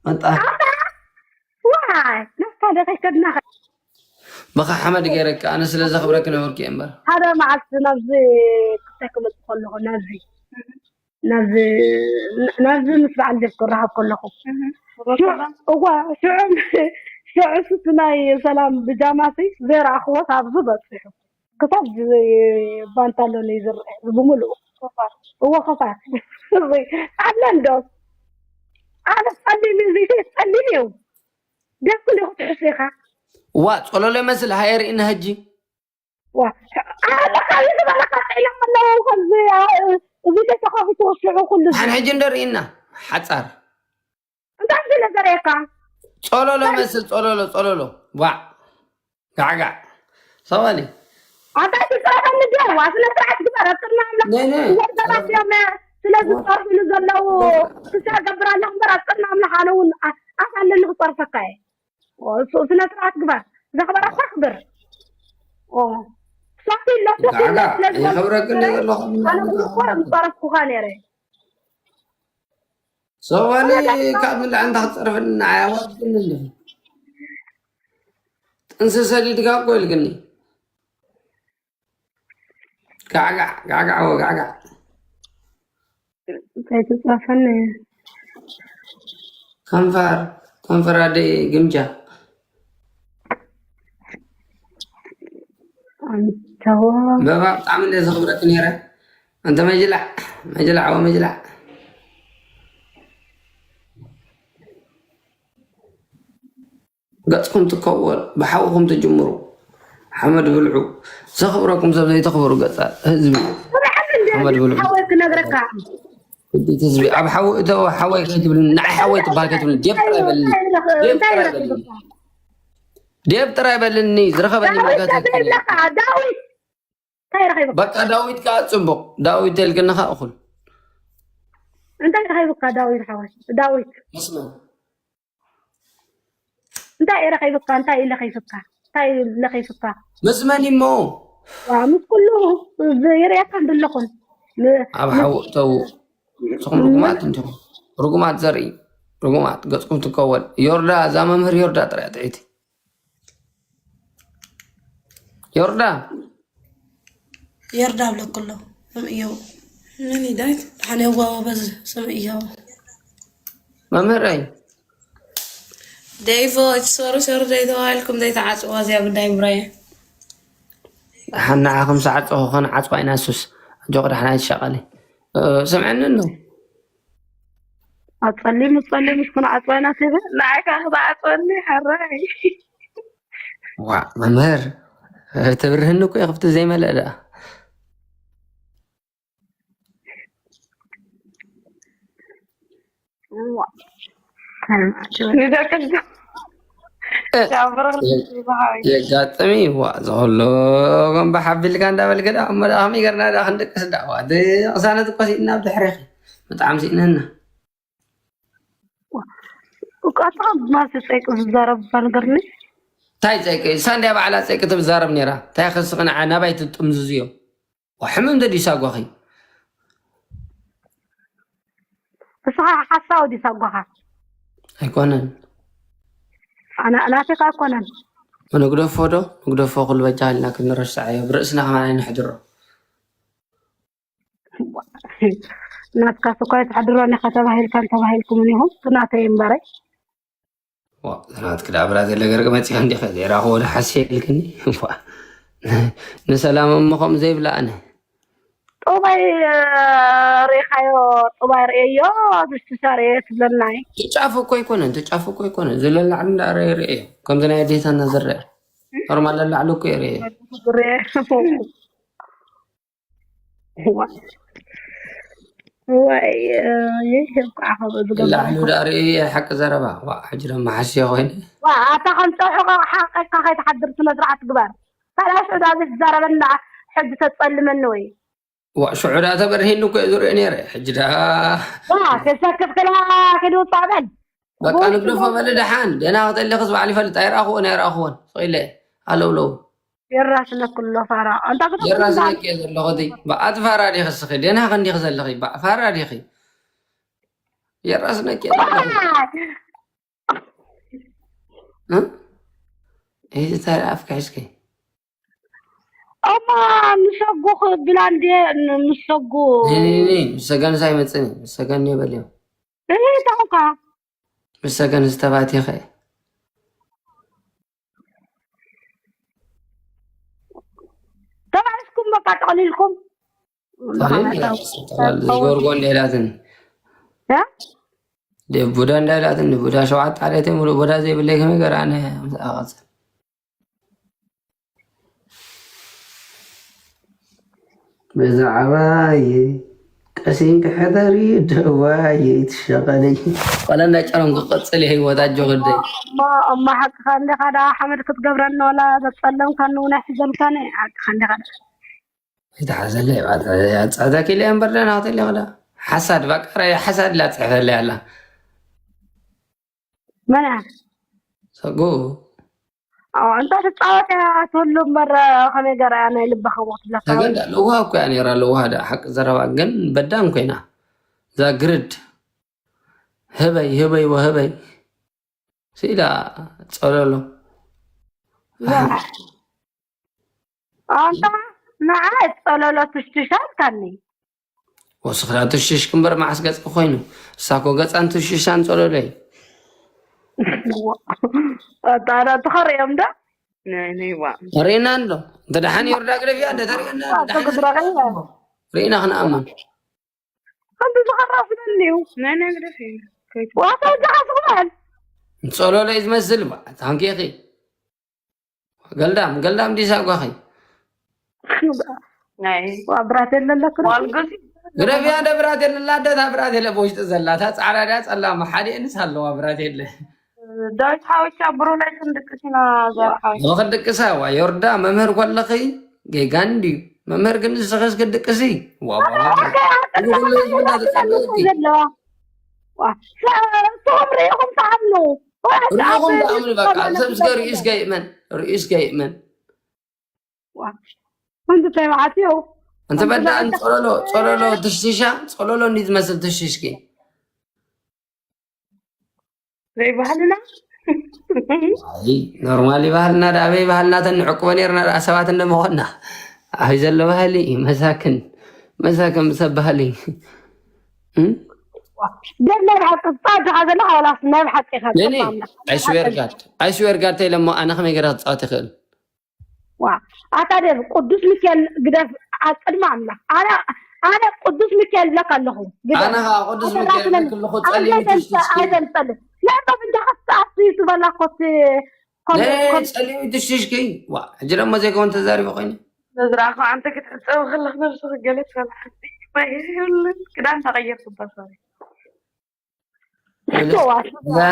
መጣ። ኣታ፣ ዋይ፣ ናታ ዶ ከይከድና ኸ-? በኻ ሓመድ ገይረኪ፣ ኣነ ስለ ዘኽብረኪ ነበርኪ እምበር። ሓደ መዓልቲ ናብዚ ክታይ ክመጽእ ከለኹ፣ ናብዚ፣ ናብዚ፣ ናብዚ ምስ በዓል ጀክ ክራኸብ ከለኹ። እህ። ሽዑ፣ እዋ፣ ሽዑ፣ ሽዑ እቲ ናይ ሰላም ብጃማሲ ዘይረኣኽዎ ካብዚ በጺሑ። ክሳብ ዝ-፣ ባንታሎን እዩ ዝረአ ብምሉኡ። ከፋር። እዎ፣ ከፋር። ኣብ ለንዶን። ኣነ ጸሊም እዩ፣ ዘይተይ ጸሊም እዩ። ደስ ኢሉ ክትሕሱ ኢኻ። ዋ፣ ጸሎሎ ይመስል፣ ሃየ ርኢና ሕጂ። ዋ፣ ኣነ ካብ ዝበለካ ኢሎም ኣለዉ፣ ከምዚ፣ ኣ-፣ እዚ ተተኸፊቱ ሽዑ ኩሉ እዚ። ሓን ሕጂ እንዶ ርኢና፣ ሓጻር። እንታይ ስለ ዘርእየካ? ጸሎሎ መስል፣ ጸሎሎ፣ ጸሎሎ። ዋዕ። ጋዕጋዕ። ሰዋሊ። ኣታ ትጻረፈኒ ዶ? ዋ፣ ስነ ስርዓት ግበር፣ ኣብ ቅድሚ ኣምላኽ። ናይ፣ ናይ። እዞም ሰባት እዮም፣ ስለ ዝጸርፉሉ ዘለዉ፣ ክሳ ገብር ኣለኹ እምበር፣ ኣብ ቅድሚ ኣምላኽ ኣነ እውን ኣ-፣ ኣፍ ኣለኒ ክጸርፈካ እየ። ኦ፣ ስ-፣ ስነ ስርዓት ግበር። ዘኽበረካ ኣኽብር። ኦ። ሶፊ ኣሎ፣ ሶፊ ኣሎ፣ ጋዕጋዕ። ስለ ዝኸብረካ ይኸብረክን ነበር ኣለኹ። ኣነ እውን እኮ ምጸረፍኩኻ ነይረ። ሰዋሊ ካብ ምልዓል እንታ ክትጸርፈኒ ንዓይ ኣዋርድኒ ኣለኺ። ጥንሲ ሰዲድካ እኮ ኢልክኒ። ጋዕጋዕ፣ ጋዕጋዕ፣ ወጋዕጋዕ። እንታይ ትጻፈኒ? ከንፈር፣ ከንፈር ኣደይ ግምጃ። ኣንተዎ። በባ ብጣዕሚ እንደ ዘኽብረኪ ነይረ። ኣንተ መጅላዕ፣ መጅላዕ፣ ወ መጅላዕ። ገጽኩም ትከወል፣ ብሓውኹም ትጅምሩ። ሓመድ ብልዑ። ዘኽብረኩም ሰብ ዘይተኽብሩ ገጻ ህዝቢ። ሓመድ ብልዑ። ሓወይ ክነግረካ። ህዝቢ፣ ኣብ ሓዊ እተወ፣ ሓወይ ከይትብልኒ፣ ንዓይ ሓወይ ትበሃል ከይትብልኒ፣ ዴብ ጥራይ በልኒ። እንታይ ዴብ ጥራይ ረኺብካ? በልኒ። እንታይ ረኺብካ? ዴብ ጥራይ በልኒ፣ ዝረኸበኒ ዳዊት መገት ተዘይብለካ፣ ዳዊት እንታይ ረኺብካ? በቃ ዳዊት ከኣ ጽቡቕ። ዳዊት ተልክኒ ከኣ እኹል። እንታይ ረኺብካ ዳዊት ሓወይ? ዳዊት፣ ምስ መን? እንታይ እየ ረኺብካ? እንታይ ኢለ ኺፍካ? እንታይ ኢለ ኺፍካ? ምስ መን እሞ? ዋ፣ ምስ ኩሉ ይርእየካ እንደለኹን። ን- ኣብ ሓው ተው። ንስኹም ርጉማት እንዲኹም። ርጉማት ዘርኢ፣ ርጉማት ገጽኩም ትከወል። ዮርዳ፣ እዛ መምህር ዮርዳ ጥራይ ጥዒቲ። ዮርዳ፣ የርዳ ብለኩ ኣሎ። ከም እየው። ምን ዳዊት? ደሓን የዋ በዝ ስም እየው። መምህረይ። ደይፎ፣ እቲ ሶሩ ሶሩ ዘይተባሂልኩም ዘይተዓጽዋ እዚኣ ጉዳይ ብራየ። ደሓን ንዓኹም ሰዓት ጸኹ ኸነ ዓጽዋ ኢና ሱስ። ኣጆኺ ደሓን ኣይትሻቐሊ። እ፣ ስምዐኒ እንዶ። ኣብ ጸሊም ጸሊም ምስ ኩነ ዓጽዋ ኢና ትብል። ንዓይ ከኣ ክተዓጽወኒ ሓራይ። ዋ፣ መምህር፣ ተብርህኒ እኮ እየ ክፍቲ ዘይመልእ ደኣ። ዋ። ንደቂ እ፣ ዳብረኽ የ- የጋጥም እዩ። ዋ፣ ዝኸሎ ገንባ ሓቢልካ እንዳበልከ ደኣ እሞ ደኣ ከመይ ገርና ደኣ ክንድቅስ ደኣ። ዋ፣ እቲ ቅሳነት እኮ ስኢንና ብድሕሬኺ። ብጣዕሚ ስኢንና። ቀጥታ ማለት ጸይቂ ዝዛረብ እባ ንገርኒ። እንታይ ጸይቂ? እሳ እንድያ ባዕላ ጸይቂ ትዛረብ ነይራ። እንታይ ከስኺ ንዓ ናባይ ትጥምዝዝዮ? ዋ፣ ሕምም ደዲሳ ጓኺ። እስኻ ሓሳዊ ዲሳ ጓኻ? ኣይኮነን። ኣና ናቴካ ኣይኮነን። ንግደፎ ዶ? ንግደፎ ኩሉ በጃ ኢልና ክንረስዓዮ። ብርእስና ከማን ኣይንሕድሮ። ናትካስ እኳ ኣይትሕድሮን ኢኻ ተባሂልካን ተባሂልኩምን ኢኹም። ብናተይ እምበረይ። ዋ፣ ናትክ ደኣ ብራዘይ ለገርቅ መጺኻ እንዲኻ ዘይራኸቦ ዶ ሓስየ ኢልክኒ? ዋ፣ ንሰላም እሞ ከምኡ ዘይብላ ኣነ። ጥባይ እ፣ ርኢኻዮ፣ ጥባይ ርእየዮ፣ ዝሽሻ ርእየ ትብለናይ። ትጫፉ እኮ ኣይኮነን፣ ትጫፉ እኮ ኣይኮነን። ዝለላዕሉ እንዳ ርእየ ርእየ። ከምዚ ናይ ኣዴታና ዝረአ። ኖርማል ለላዕሉ እኮ የርእየ። ርኤ። ዋይ፣ ዋይ፣ እ፣ ይህ እኮ ዓኸበ ዝገበረ ለላዕሉ እንዳ ርእየ ሓቂ ዘረባ። ዋ፣ ሕጂ ደሞ ሓስየ ኮይነ። ዋ፣ ኣታ ከም ጸውዒ ሓቀካ ከይትሓድር ስነ ስርዓት ግበር። ካልኣይ ሽዑ ዳ ዘይትዛረበና ሕጂ ተጸልመኒ ወይ? ዋ፣ ሽዑ ዳ ተበርሂኒ እኮ እየ ዝሪኦ ነይረ። ሕጂ ዳ ዋ፣ ተሰክፍ ክላ ክድውጻእ በል። በቃ ወይ ንግደፎ ክድውጻእ በለ ደሓን። ደህና ክጠሊ ክስ ባዕሉ ይፈልጥ። ኣይረኣኽዎን፣ ኣይረኣኽዎን። ስቕ ኢለ። ኣለውለው። የራስነክ ኣሎ ፋራ። ኣንታ ክትብል የራስነክ እየ ዘለኹ። እቲ በኣቲ ፋራ ዲኺ እስኺ? ደህና ክንዲኺ ዘለኺ? በ-፣ ፋራ ዲኺ? የራስነክ እየ ዘለኹ። እ? እዚ እንታይ ኣፍካ ሒዝኪ? እማ ንሰጉ ክብላ እንዴ ንሰጉ ኒ፣ ኒ፣ ኒ፣ ምስ ሰገንስ ኣይመጽእን እዩ። ምስ ሰገን እየ በልዮ። እህ ታውካ ምስ ሰገን ዝተባቲኸ። ተባዕስኩም በቃ ጠቕሊልኩም ጠቕሊል ጠቕሊል ዝጎርጎ እንደ ኢላትን እ? ደ-፣ ቡዳ እንዳ ኢላትን ቡዳ ሸውዓተ ዓሌት ሙሉእ ቡዳ ዘይብለይ ከመይ ገይረ ኣነ ምስኣ ቀጽል? ብዛዕባይ ቀሲንኪ ሕደሪ ደዋይ ትሸቐለይ። ዋላ እንዳ ጨረም ክቐጽል እየ ህይወት ኣጆ ግደይ። እማ እማ ሓቅኻ እንዲኻ ዳ ሓመድ ክትገብረኒ ዋላ ዘጸለምካኒ እውን ኣይሕዘልካኒ ሓቅኻ እንዲኻ ዳ ይትሓዘለይ ባታ ያጻታ ኪለ እምበር ደህና ክትል ይኽዳ ሓሳድ ባቃ ሓሳድ ላ ጽሕፈለይ ኣላ መን እያ? ሰጉ ኣዎ፣ እንታ ትጻወት እያ ትህሉ እምበር ከመይ ገራ እያ ናይ ልበኻ ክትብለካ ወይ? ተገዳ ለውሃ እኮ እያ ነይራ። ለውሃ ዳ ሓቂ ዘረባ ግን በዳን ኮይና እዛ ግርድ ህበይ ህበይ ወህበይ ስኢላ ጸለሎ ያ። ኣንታ ንዓ ጸለሎ ትሽትሽ ኣልካኒ። ወስኽላ ትሽሽ ክምበር መዓስ ገጽ ኮይኑ እሳኮ ገጻን ትሽሻን ጸለሎ እዩ። ኣጣራ ትኸርዮም ዶ? ናይ ናይ ዋ። ርኢና ኣሎ እንተ ደሓን ዮርዳ ግደፍያ እንደ ተርእየና ደሓን ትግረቀ ርኢና ክንኣምን ከምዚ ዝኸራ ስለኒው ናይ ናይ ግደፍ እዩ። ከይት- ዋታ ወጃኻ ስቕበል ጸለሎ እዩ ዝመስል ባ ታንኪኺ ገልዳም ገልዳም ዲሳ ጓኺ ናይ ዋ ብራት የለለክ ዋልገዚ ግደፍያ እንደ ብራት የለ ኣደታ ብራት የለ በውሽጢ ዘላ እታ ጻዕዳ ድያ ጸላማ ሓደ እንስ ኣለዋ ብራት የለ ዳዊት ሓወቻ ብሩናይ ክንድቅስ ኢና። ዛር ሓወቻ ንኽድቅሳ ዋ ዮርዳ መምህር ኮለኺ ጌጋ እንድዩ መምህር ግን ንስኺስ ክትድቅሲ? ዋ፣ ዋ፣ ዋ። እዚ ኩሉ ህዝቢ እንዳተጸበየኪ። ዘለዋ። ዋ፣ ሰ-፣ ንስኹም ርኢኹም ትኣምኑ። ዋ፣ ርኢኹም ትኣምኑ፣ በቃ። ሰብ እስከ ርእዩ እስከ ይእመን። ርእዩ እስከ ይእመን። ዋ፣ ሓንቲ እንታይ መዓት እዩ? እንተ በዳ ሓንቲ ጸሎሎ፣ ጸሎሎ ትሽቲሻ፣ ጸሎሎ እንዲ ትመስል ትሽሽኪ። ዘይባህልና። ኣይ፣ ኖርማል ይባህልና ዳ፣ ኣበይ ባህልና ተንዕቅቦ ነርና ዳ፣ ሰባት እንደመኾንና። ኣይ፣ ዘሎ ባህሊ፣ መሳክን፣ መሳክን ሰብ ባህሊ። እም? ግን ናይ ብሓቂ ጻድኻ ዘለኻ ዋላስ ናይ ብሓቂ ኢኻ ነኒ፣ ትሰማምና? I swear God፣ I swear God ተይለሞ ኣነ ከመይ ገይረ ክጻወት ይኽእል? ዋ፣ ኣታ ደብ ቅዱስ ሚካኤል ግደፍ ኣብ ቅድሚ ኣምላኽ። ኣነ፣ ኣነ ቅዱስ ሚካኤል ብለካ ኣለኹ። ግደፍ። ኣነ ኸኣ ቅዱስ ኣታ ሚካኤል ዳስለን ብለክልኹ ጸሊም ኣይተንጸ-፣ ትሽትሽኪ። ኣይተንጸል። ለእንዶ ብጃኻ ትኣቱ ይትበላ ኮት፣ ኮት፣ ነይ ኮት። ጸሊም ትሽትሽኪ። ዋ፣ ሕጂ ደሞ ዘይከውን ተዛሪበ ኮይነ። ንዝረኣኹ ኣንተ ክትሕጸብ ከለኽ ነብስኺ ገለ ትበልዓ። ክዳን ተቐየር ትበል፣ ሶሪ። እዛ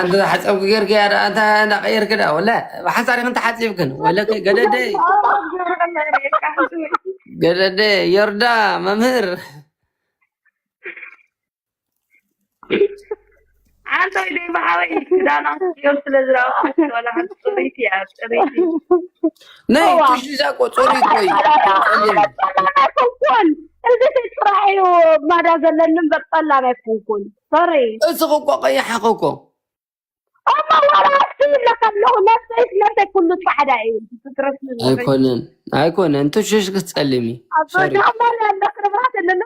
እንተ ሓጸብኪ ጌርኪ እያ ደኣ፣ እንታ እንዳቐየርኪ ደኣ፣ ወለ ብሓንሳብ ኢኽን ተሓጺብክን፣ ወለ ከ ገደደ፣ ገደደ፣ ዮርዳ፣ መምህር። ኣንተ ወይ ደይ ብሓወይ ክዳና ዮም ስለ ዝረኣኹ፣ ወላ ሓንቲ ጽርይቲ እያ፣ ጽርይቲ። ናይ እዋ። ትሽዛ እኮ ጽሩይ እኮ እዩ። ጸሊም። ኣይኮንኩን። እዚ ጥራሕ እዩ ማዳ ዘለኒ እምበር ጸላም ኣይኮንኩን። ሶሪ። እስኺ እኮ ቀይሓኺ እኮ። እሞ ዋላ ኣክቲቭ ኢለካ ኣለኹ። ነብሰይስ ነብሰይ ኩሉ ጻዕዳ እዩ። ኣይኮነን፣ ኣይኮነን። ትሽሽ ክትጸልሚ። ኣብ ሶሪ። ዳማር ያለ ክብራት የለን።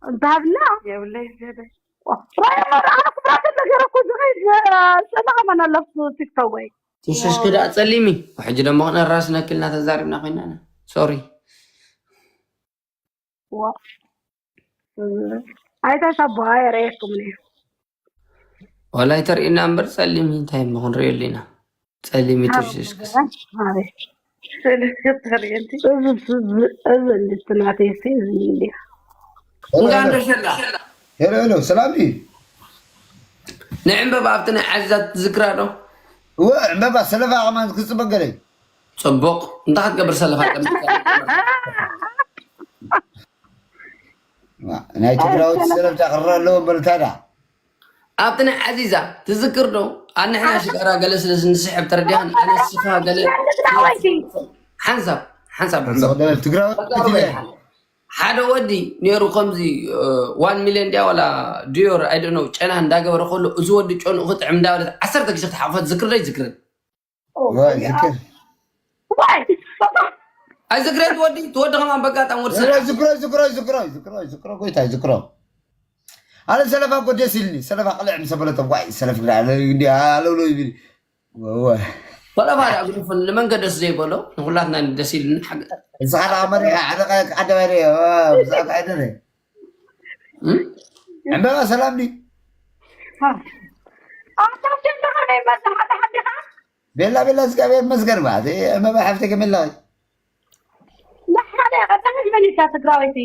እንታብና የብለይ ዘበይ። ወይ መርዓ ክብራት ነገር እኮ ዝኸይድ ሰላም ኣና ለብሱ ቲክቶክ ወይ። ትሽሽ ክዳ ጸሊሚ። ሕጂ ደሞ ክነራስ ነክልና ተዛሪብና ኮይና። ሶሪ። ዋ። ኣይተሰቦ ኣይረየኩም ነይ። ወላይ ተርእና እምበር ጸሊሚ እንታይ እሞ ክንርእዮ ኣለና። ጸሊሚ ትሽሽ ክስ። ኣቤት። ስለ ተርእንቲ። እዚ፣ እዚ፣ እዚ እንድትናተይ እስቲ እዚ እንዲያ። እንኳን ደስ ያላ። ሄሎ፣ ሄሎ፣ ሰላም ድዩ? ንዕምበባ ኣብቲ ናይ ዓዚዛ ትዝክራ ዶ? እወ፣ ዕምበባ ሰለፋ ከማን ክጽበቅ ገለይ። ጽቡቕ። እንታይ ክትገብር ሰለፋ ቀሚስካ? ናይ ትግራዎት ሰለፍ ዳኽራ ኣለዎ እምበር እንታይ ዳ? ኣብቲ ናይ ዓዚዛ ትዝክር ዶ? ኣንሕና ሽጋራ ገለ ስለ ንስሕብ ተረዲኻን፣ ኣነ ስኻ ገለ ሓንሳብ፣ ሓንሳብ ሓንሳብ ዕምበባ። ትግራዎት በቃ በቃ። ሓደ ወዲ ነይሩ ከምዚ፣ እ፣ ዋን ሚልዮን ድያ ዋላ ዲዮር፣ I don't know፣ ጨና እንዳገበረ ከሎ፣ እዚ ወዲ ጨንኡ ክጥዕም እንዳበለት ዓሰርተ ግዜ ክትሓቕፎ ትዝክር ዶ ኣይትዝክርን? ወይ፣ ዝክር። ዋይ! ኣይዝክረን ትወዲ፣ ትወዲ ከማን በጋጣም ወዲ ዝክሮ፣ ሰለፋ። ዝክሮ፣ ዝክሮ፣ ዝክሮ፣ ዝክሮ፣ ዝክሮ፣ ጎይታይ፣ ዝክሮ። ኣነ ሰለፋ እኮ ደስ ኢልኒ። ሰለፋ ቅልዕ ምስ በለቶ፣ ዋይ፣ ሰለፍ ግዳ፣ እንዲ፣ ኣለውሎ ይብል። ወ-፣ ወ-፣ ሰለፋ ደኣ ግደፎ፣ ንመን ከ ደስ ዘይበሎ? ንኹላትና ደስ ኢልኒ። ሓገ-፣ ንስኻ ደኣ መሪኻ፣ ዓደ ቀ-፣ ዓደ ባይረ፣ ዋ፣ ብዛዕባ ዓደ ረ። እም? ዕምበባ ሰላም ድዩ? ኣታ፣ ኣታ፣ ኣታ፣ ኣታ፣ ቤላ፣ ቤላ፣ እግዚኣብሔር ይመስገን። ባ፣ እመባ ሓፍተይ ከመይ ኣለኺ? ንሓደ ቀዳማይ መን እያ ትግራወይቲ?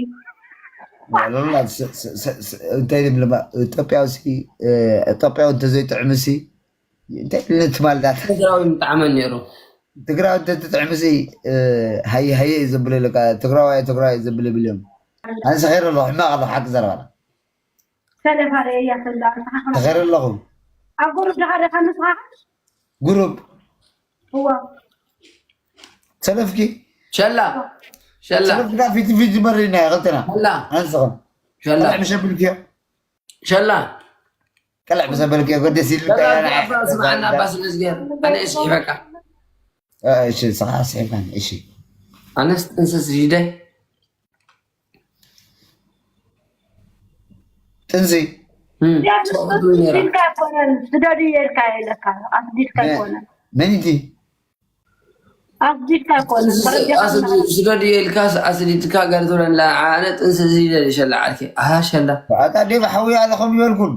ላላላ፣ ስ-፣ ስ-፣ ስ-፣ ስ-፣ እንታይ ይብልማ፣ ኢትዮጵያውሲ፣ እ፣ ኢትዮጵያዊ እንተዘይጥዕምሲ፣ እንታይ ኢልኒ ትማልዳት? ትግራዊ ምጣዕመን ነይሩ። ትግራዊ እንተትጥዕምሲ፣ እ፣ ሃየ፣ ሃየ እዩ ዘብሉ፣ ኢልካ፣ ትግራዋይ፣ ትግራዋይ ዘብል ይብል እዮም። ኣንስ ኸይር ኣሎ፣ ሕማቕ ኣሎ፣ ሓቂ ዘረባና። ሰለፋ ርእያ ሰላ፣ ተኸረ ኣለኹ። ኣብ ጉሩብ ዲኻ ዲኻ ንስኻ? ጉሩብ። እዋ። ሰለፍኪ? ሸላ። ሸላ። ሰለፍ ግዳ ፊት ፊት መሪና፣ ይኸተና። ሸላ። ኣንስኻ። ሸላ። ቀልዕ ምሸ ብልክዮ። ሸላ። ቀልዕ ምሸ ብልክዮ፣ ጎደስ ይልካ፣ ሸላ፣ ያ፣ ያ፣ ኣባ፣ ስምዓና፣ ያ። ኣባ፣ ስለ ዝገር። ኣነ እስኪ በቃ። እ፣ እሺ፣ ስኻ፣ ስሒብካኒ፣ እሺ። ኣነስ ጥንስስ ይደይ። ጥንሲ። እም፣ ያ፣ ሰብኡት እውን ነይራ። ስደድካ ኣይኮነን፣ ስደድዮ ኢልካ ኢለካ፣ ኣስዲድካ እ፣ ኣይኮነን። መን እቲ? ኣስዲድካ ኣይኮነን፣ መረጃ ስደድዮ ኢልካ ኣስዲድካ ገለ ትብለላ፣ ኣነ ጥንሲ ዝይደል ሸላ ዓርኪ። ኣሃ፣ ሸላ። ኣታ ዴብ ሓውያ ኣለኹም ይበልኩን።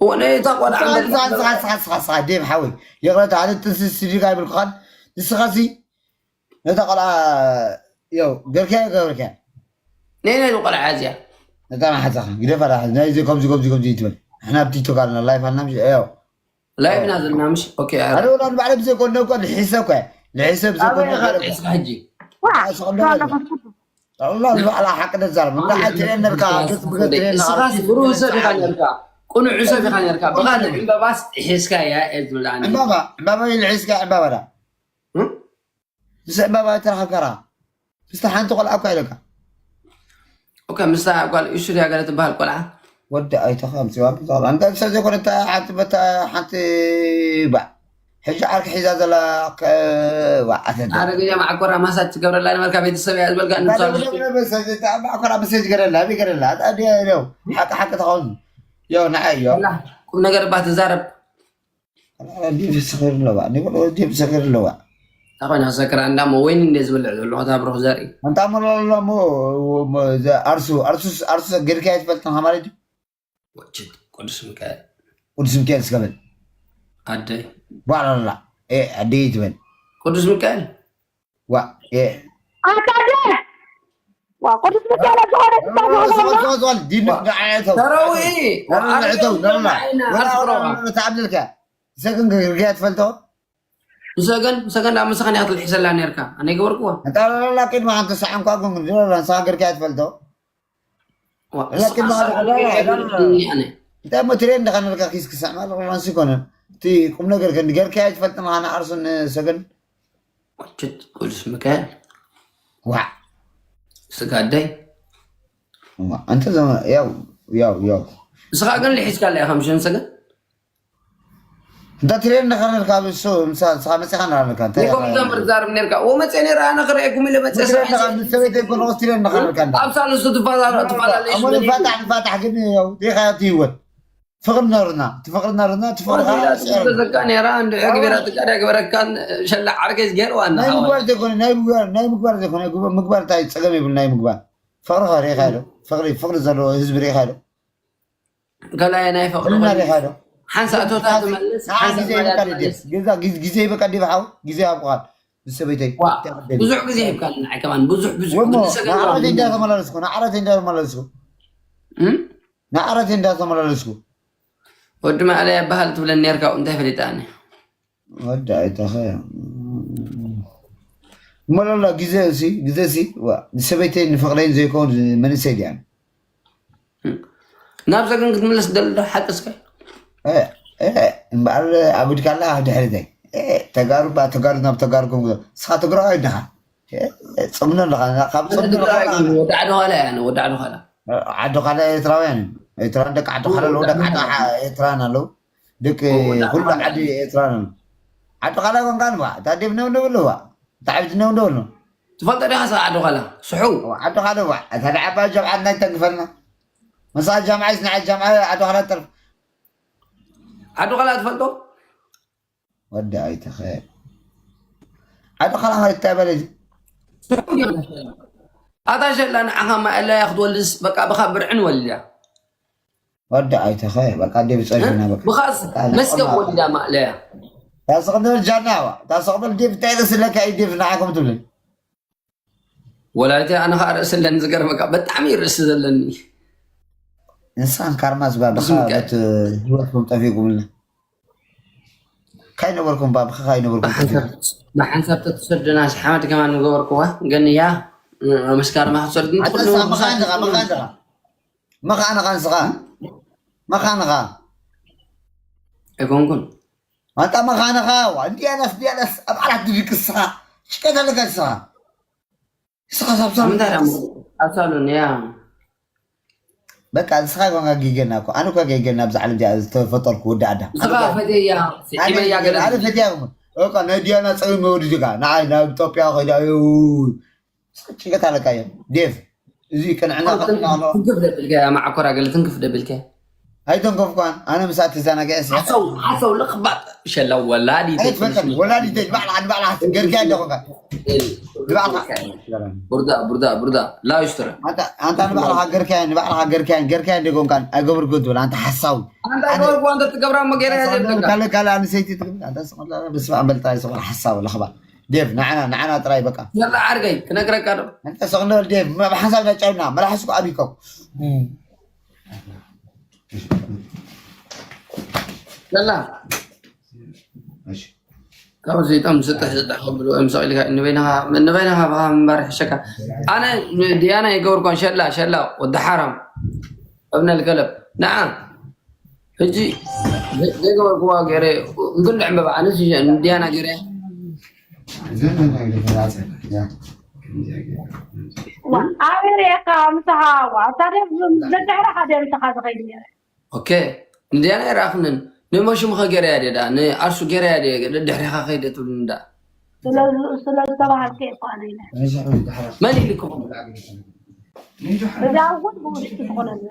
እወ፣ ነታ ቆልዓ ስኻ፣ ስኻ፣ ስኻ፣ ስኻ፣ ስኻ፣ ዴብ ሓወይ፣ ይቕረታ፣ ኣነ ጥንሲ ስዲድካ ይብልኩኻን፣ ንስኻሲ ነታ ቆልዓ፣ ያው፣ ገርካዮ ገበርካዮ። ነይ፣ ነይ፣ ቆልዓ እዚኣ። ነታ ማሓዛኻ፣ ግደፋ፣ ዳ፣ ናይ፣ እዚ፣ ከምዚ፣ ከምዚ፣ ከምዚ ይትበል። ንሕና ኣብ ቲክቶክ ኣለና፣ ላይፍ ኣለና፣ ምሽ፣ ያው። ላይፍ ኢና ዘለና፣ ምሽ? ኦኬ፣ ኣረ። ኣረ፣ ወላ ንባዕለይ ብዘይኮነ እኮ፣ ልሒሰ እኮ፣ ልሒሰ ብዘይኮነ ኣበይ ኢኻ እኮ። ልሒስካ ሕጂ? ዋ፣ እንታይ ስቕ በል። ጠቕላላ ንባዕላ ሓቂ ተዛረብ። እንዳ ሓቂ ትርእየኒ ነርካ፣ ገጽ ብገጽ ትርእየኒ ነርካ። እስኻስ ብሩህ ሰብ ኢኻ ነርካ፣ ቅኑዕ ሰብ ኢኻ ነርካ። ብኻልእ ዕምበባስ ሒዝካያ እየ ዝብል ኣነ። ዕምባባ፣ ዕምባባ ኢሉ ሒዝካ ዕምባባ ዳ? እም? ምስ ዕምባባ ተራኸብካ ዳ? ምስታ ሓንቲ ቆልዓ እኳ ኢለካ። ኦኬ፣ ምስታ ጓል እሱ ድያ ገለ ትበሃል ቆልዓ? ወዲ ኣይተኻ ምጽዋ ብዛዕባ እንዳ ሰብ ዘይኮነ እታ ሓንቲ በታ ሓንቲ ባዕ። ሕጂ ዓርኪ ሒዛ ዘላ ከ-፣ ዋዕ ኣተደ። ኣረ ገዛ ማዕኮራ ማሳጅ ትገብረላ ነበርካ ቤተሰብ እያ ዝበልካ እንዳ እንሳሉ። ደብረ ብረሰ፣ እታ ማዕኮራ መሰጅ ገረላ፣ ኣበይ ገረላ? ኣታ ድያ ነው። ሓቂ ሓቂ ተኸውን። ዮ፣ ንዓይ ዮ። ወላ፣ ቁም ነገር እባ ትዛረብ። ዲብ ሰኺሩ ኣለዋ። ንብሎ ዲብ ሰኺሩ ኣለዋ። እንታይ ኮይና ክሰክራ? እንዳሞ ወይኒ እንደ ዝበልዕ ዘሎ፣ እታ ብሩኽ ዘርኢ። ኣንታ እሞ፣ እሞ፣ እሞ፣ እዛ ኣርሱ፣ ኣርሱስ፣ ኣርሱስ ገርካ ኣይትፈልጥን ማለት እዩ? ወችት፣ ቅዱስ ሚካኤል። ቅዱስ ሚካኤል እስከ በል። ኣደይ። ባላላ። ኤ፣ ኣደይ ትበል። ቅዱስ ሚካኤል። ዋ፣ ኤ። ኣታ ኣደ! ዋ፣ ቅዱስ ሚካኤል ኣብ ዝኾነ ትካል ዋ፣ ዝኾነ ዋ፣ ዋ። ዋ፣ ዋ፣ ዲን ዋ። ንዓይ እተው። ተረዊ። ንዓይ እተው፣ ንዓይ። ንዓይ። ወላ፣ ወላ፣ ተረዋ። ወላ፣ ተዓብልልካ። ሰገን ገርግያ ትፈልጦ? ሰገን፣ ሰገን ኣብ ምሳኻ እያ ክትልሕሰላ ነርካ። ኣነ ይገበርክዎ። ኣንታ ላላ ቅድሚ ሓንቲ ሰዓት እንኳ ግን ንሳ ገርግያ ትፈልጦ? ዋ፣ ለኪን ሳ-፣ ማለት ሳ-፣ ላ-፣ ላ-፣ ላ-፣ ላ-፣ እኔ። እንታይ እሞ ትሬን እንደኻ ነርካ ኪስ ክሳዕ ማለት ሮማንስ ይኮነን። እቲ ቁም ነገር ከ ንገርካያ ትፈልጥ ምዃና ኣርሱን ሰገን? ወችት ቅዱስ ሚካኤል። ዋዕ። ስጋደይ። ዋ፣ ኣንተ ዘመ-፣ ያው፣ ያው፣ ያው። ንስኻ ግን ልሒዝካላ ኢኻ፣ ምሽ ንሰገን? እንተ ትሬን ንኸነልካ ብሱ፣ ምሳ-፣ ንስኻ መጺኻ ንራነልካ፣ እንታይ ንጎም ኢኻ? ዘምር ዛርብ ነርካ። ወመጸ ነራ፣ ኣነ ክርእየኩም ኢለ መጸ ምትሬን ሰብኣይ ንኻ-፣ ዘ-፣ ምስ ሰበይተይ ኮነ ወስ ትሬን ንኸነልካ እንዳ። ኣብ ሳልሱ ትፋታ-፣ ትፋላለዩ ኣሞ ስለ ንፋታሕ፣ ንፋታሕ ግን ያው፣ ዲኻ ትህይወት። ፍቕሪ ነርና፣ እቲ ፍቕሪ ነርና፣ እቲ ፍቕሪ ፍቕሪ ከዓ ነርና፣ ስዕር። ተዘካ ነራ፣ እንድዒ ኣዎ። ግቢራ ትቃዳ ግበረካን፣ ሸላ ዓርከይስ ገይርዋ ናይ እናሃወ። ምግባር ዘይኮነ፣ ናይ ምግባር፣ ናይ ምግባር ዘይኮነ፣ ግበ-፣ ምግባር እንታይ ጸገም የብሉ ናይ ምግባር። ፍቕሪ ኸ ርኢኻ ዶ? ፍቕሪ፣ ፍቕሪ ዘለዎ ህዝቢ ርኢኻ ዶ? ገላየ ናይ ፍቕሪ ፍቕሪ ኾይኑ ርኢኻ ዶ? ሓንሳእ ቶታ ትመልስ፣ ንዓ ሓንሳእ ግዜ ማያ ይበቃ ድየ? ትመልስ። ግዛ-፣ ግዝ-፣ ግዜ ይበቃ ድየ ብሓው? ግዜ ኣብቕዓል። ምስ ሰበይተይ። ዋ፣ እንታይ ዓደይ? ብዙሕ ግዜ ይብካል ንዓይ ከማን፣ ብዙ፣ ብዙ። ወሞ፣ ንሰገን ንዓረተይ ከማን። እንዳተመላለስኩ፣ ንዓረተይ እንዳተመላለስኩ። እም? ንዓረተይ እንዳተመላለስኩ። ወዲ ማእለያ በሃል ትብለኒ ነርካ፣ እንታይ ፈሊጠ ኣነ? ወዲ ኣይተኸ። እሞ ሎላ ግዜ እሲ፣ ግዜ እሲ፣ ዋ፣ ንሰበይተይ ንፍቕረይን ዘይከውን መንእሰይ ድያን። ናብ ሰገን ክትምለስ ደሊ ዶ ሓቂ እስከ? እ፣ እ፣ እምበኣር ኣጉድካላ ኣብ ድሕሪተይ። እ፣ ተጋሩ ባ፣ ተጋሩ ናብ ተጋሩ ከም ንስኻ ትግራዋይ ዲኻ? እ፣ ጽምዶ ኣለኻ፣ ካብ ኣነ ጽምዶ ትግራዋይ ኣለኻ። ኣይኮንኩን፣ ወዲ ዓዲ ኋላ እየ ኣነ፣ ወዲ ዓዲ ኋላ። ዓዲ ኻላ ኤርትራውያን እዮም። ኤርትራን ደቂ ዓዲ ኻላ ኣለዉ፣ ደቂ ዓዲ ኤርትራን ኣለዉ። ደቂ ኦ፣ ወዲ ኩሉ ዓዲ ዓዲ ኻላ። ኤርትራን ኣለዉ። ዓዲ ኻላ ኮንካ ንባ፣ እታ ዴብ ነው እንደብሉ ባ፣ እታ ዓብዲ ነው እንደብሉ። ትፈልጦ ዲኻ ስኻ ዓዲ ኻላ? ስሑ። ኦ፣ ዓዲ ኻላ ባ፣ እታ ደዓባ ጀምዓ ናይ ተንክፈልና። መሳ ጃምዓ ይስንዓ ጃምዓ ዓዲ ኻላ ተርፍ። ዓዲ ኻላ ትፈልጦ? ወዲ ኣይተኸ። ዓዲ ኻላ ኸ ይታበለ እዚ? ኣታ ሸላ ንዓኻ ማእለያ ክትወልድስ በቃ ብኻ ብርዕን ወልድያ። ወዲ ኣይተኸ፣ በቃ ዴብ ጸግና በቃ። ብኻስ በቃ መስገብ ንቆማ። ወልዳ ማእለያ። ታስቕ በል ጃና ዋ፣ ታስቕ በል ዴብ እንታይ ርእስለካ እዩ ዴብ ንዓኹም ትብልን? ወላዲተይ ኣነ ኸኣ ርእሲ ኣለኒ ዝገርመካ፣ ብጣዕሚ እዩ ርእሲ ዘለኒ። እንሳን ካርማስ ባ፣ ብኻ ብስምከ። በት ህይወትኩም ጠፊእኩምልና። ካይነበርኩም ባ፣ ብኻ ካይነበርኩም ጠፊእኩም። ብሓንሳብ፣ ብሓንሳብ ተትሰደና፣ ሓመድ ከማን ምገበርኩዋ፣ ግን እያ፣ እ፣ ምስ ካርማ ክትሰድኒ ኣታ ትኽእሉ ንሳ መኻን ዲኻ፣ መኻን ዲኻ። መኻን ዲኻ ንስኻ። መኻን ዲኻ። ኣይኮንኩን። ኣንታ መኻንኻ፣ ዋ፣ እንዲያናስ፣ እንዲያናስ፣ ኣብ ዓራት ድድቅስ ስኻ። ሽቀት ኣለካ ንስኻ። ንስኻ ሳብሳብ። ምንታይ ደኣ ኣሳሉን፣ ያ። በቃ፣ ንስኻ ኮንካ ጌገና እኮ። ኣነ እኮ ጌገና ኣብዚ ዓለም እዚኣ ዝተፈጠርኩ ወዲ ኣዳም። ንስኻ ኣነ እኮ ፈትየያ፣ ኣነ ስዒበያ ጌገና፣ ገለ ኣነ ፈትያ እኮ። በቃ፣ ናይ ዲያና ጸገም ወዲ ዲጋ። ንዓይ ናብ ኢትዮጵያ ከይዳ፣ እዩ። ጭንቀት ኣለካ እዮም። ዴቭ፣ እዚ ቅንዕና ትንክፍ፣ ክትናሎ። ትንክፍ ደብልከ፣ ማዕኮራ ገለ ትንክፍ ደብልከ። ኣይተንከፍኳን፣ ኣነ ምስኣ ተዘናጊዐ ስለ ሓሰው፣ ሓሰው ልኽባጥ ሸላ ወላዲተይ ኣይትፈልጠን፣ ትንሽ ወላዲተይ ንባዕልኻ፣ ንባዕልኻ ገርግያ እንደ ኾንካ። ንባዕልኻ። ቡርዳ፣ ቡርዳ፣ ቡርዳ፣ ላይስትረ። ኣንታ፣ ኣንታ ንባዕልኻ ገርግያ፣ ንባዕልኻ ገርግያ፣ ገርግያ እንደ ኮንካን ኣይገብርኩን ትብል፣ ኣንታ ሓሳዊ። ኣንታ ኣነ ገርግዋ እንተ ትገብራ እሞ ገይረ እያ ሓሳዊ ዘብለካ። ካልእ፣ ካልእ ኣንሰይቲ ትብል፣ ኣንታ ስቕ በል፣ በስመ ኣብ በል፣ ጥራይ ስቕ በል፣ ሓሳዊ ለኽባጥ። ዴቭ፣ ንዓና፣ ንዓና ጥራይ በቃ። የላ ዓርከይ፣ ክነግረካ ዶ? ኣንታ ስቕ በል ዴቭ፣ ብ-፣ ብሓንሳብ እንዳጨብና፣ መላሓስኩ ኣብይኮም። የላ። እሺ። ካብዚኦም ስጥሕ ስጥሕ ከብሉ እዮም ሰቒልካ ንበይንኻ ንበይንኻ ብኻ ምንባር ይሕሸካ። ኣነ ን- ድያና ይገብርኳን ሸላ ሸላ ወዲ ሓራም እብነ ልከለብ ንዓ ሕጂ ዘይገበርክዋ ገይረ እንክንዲ ዕምበባ ኣነስ ንድያና ገይረ ኣበሬካ ምሳኻ ዋታ ደድሕረኻ ደምስኻ ዝኸይድ ነረ ኦኬ ንድያና ይረኣኽንን ንመሽሙኸ ገይረያ ድየ ደኣ ንኣርሱ ገይረያ ድየ ድሕሪኻ ከይደ ትብልኒ ደኣ ስለዝተባሃልከ እኮ ኣነ ኢለ መን ኢልክኹም እዛ እውን ብውሽጢ ትኾነልና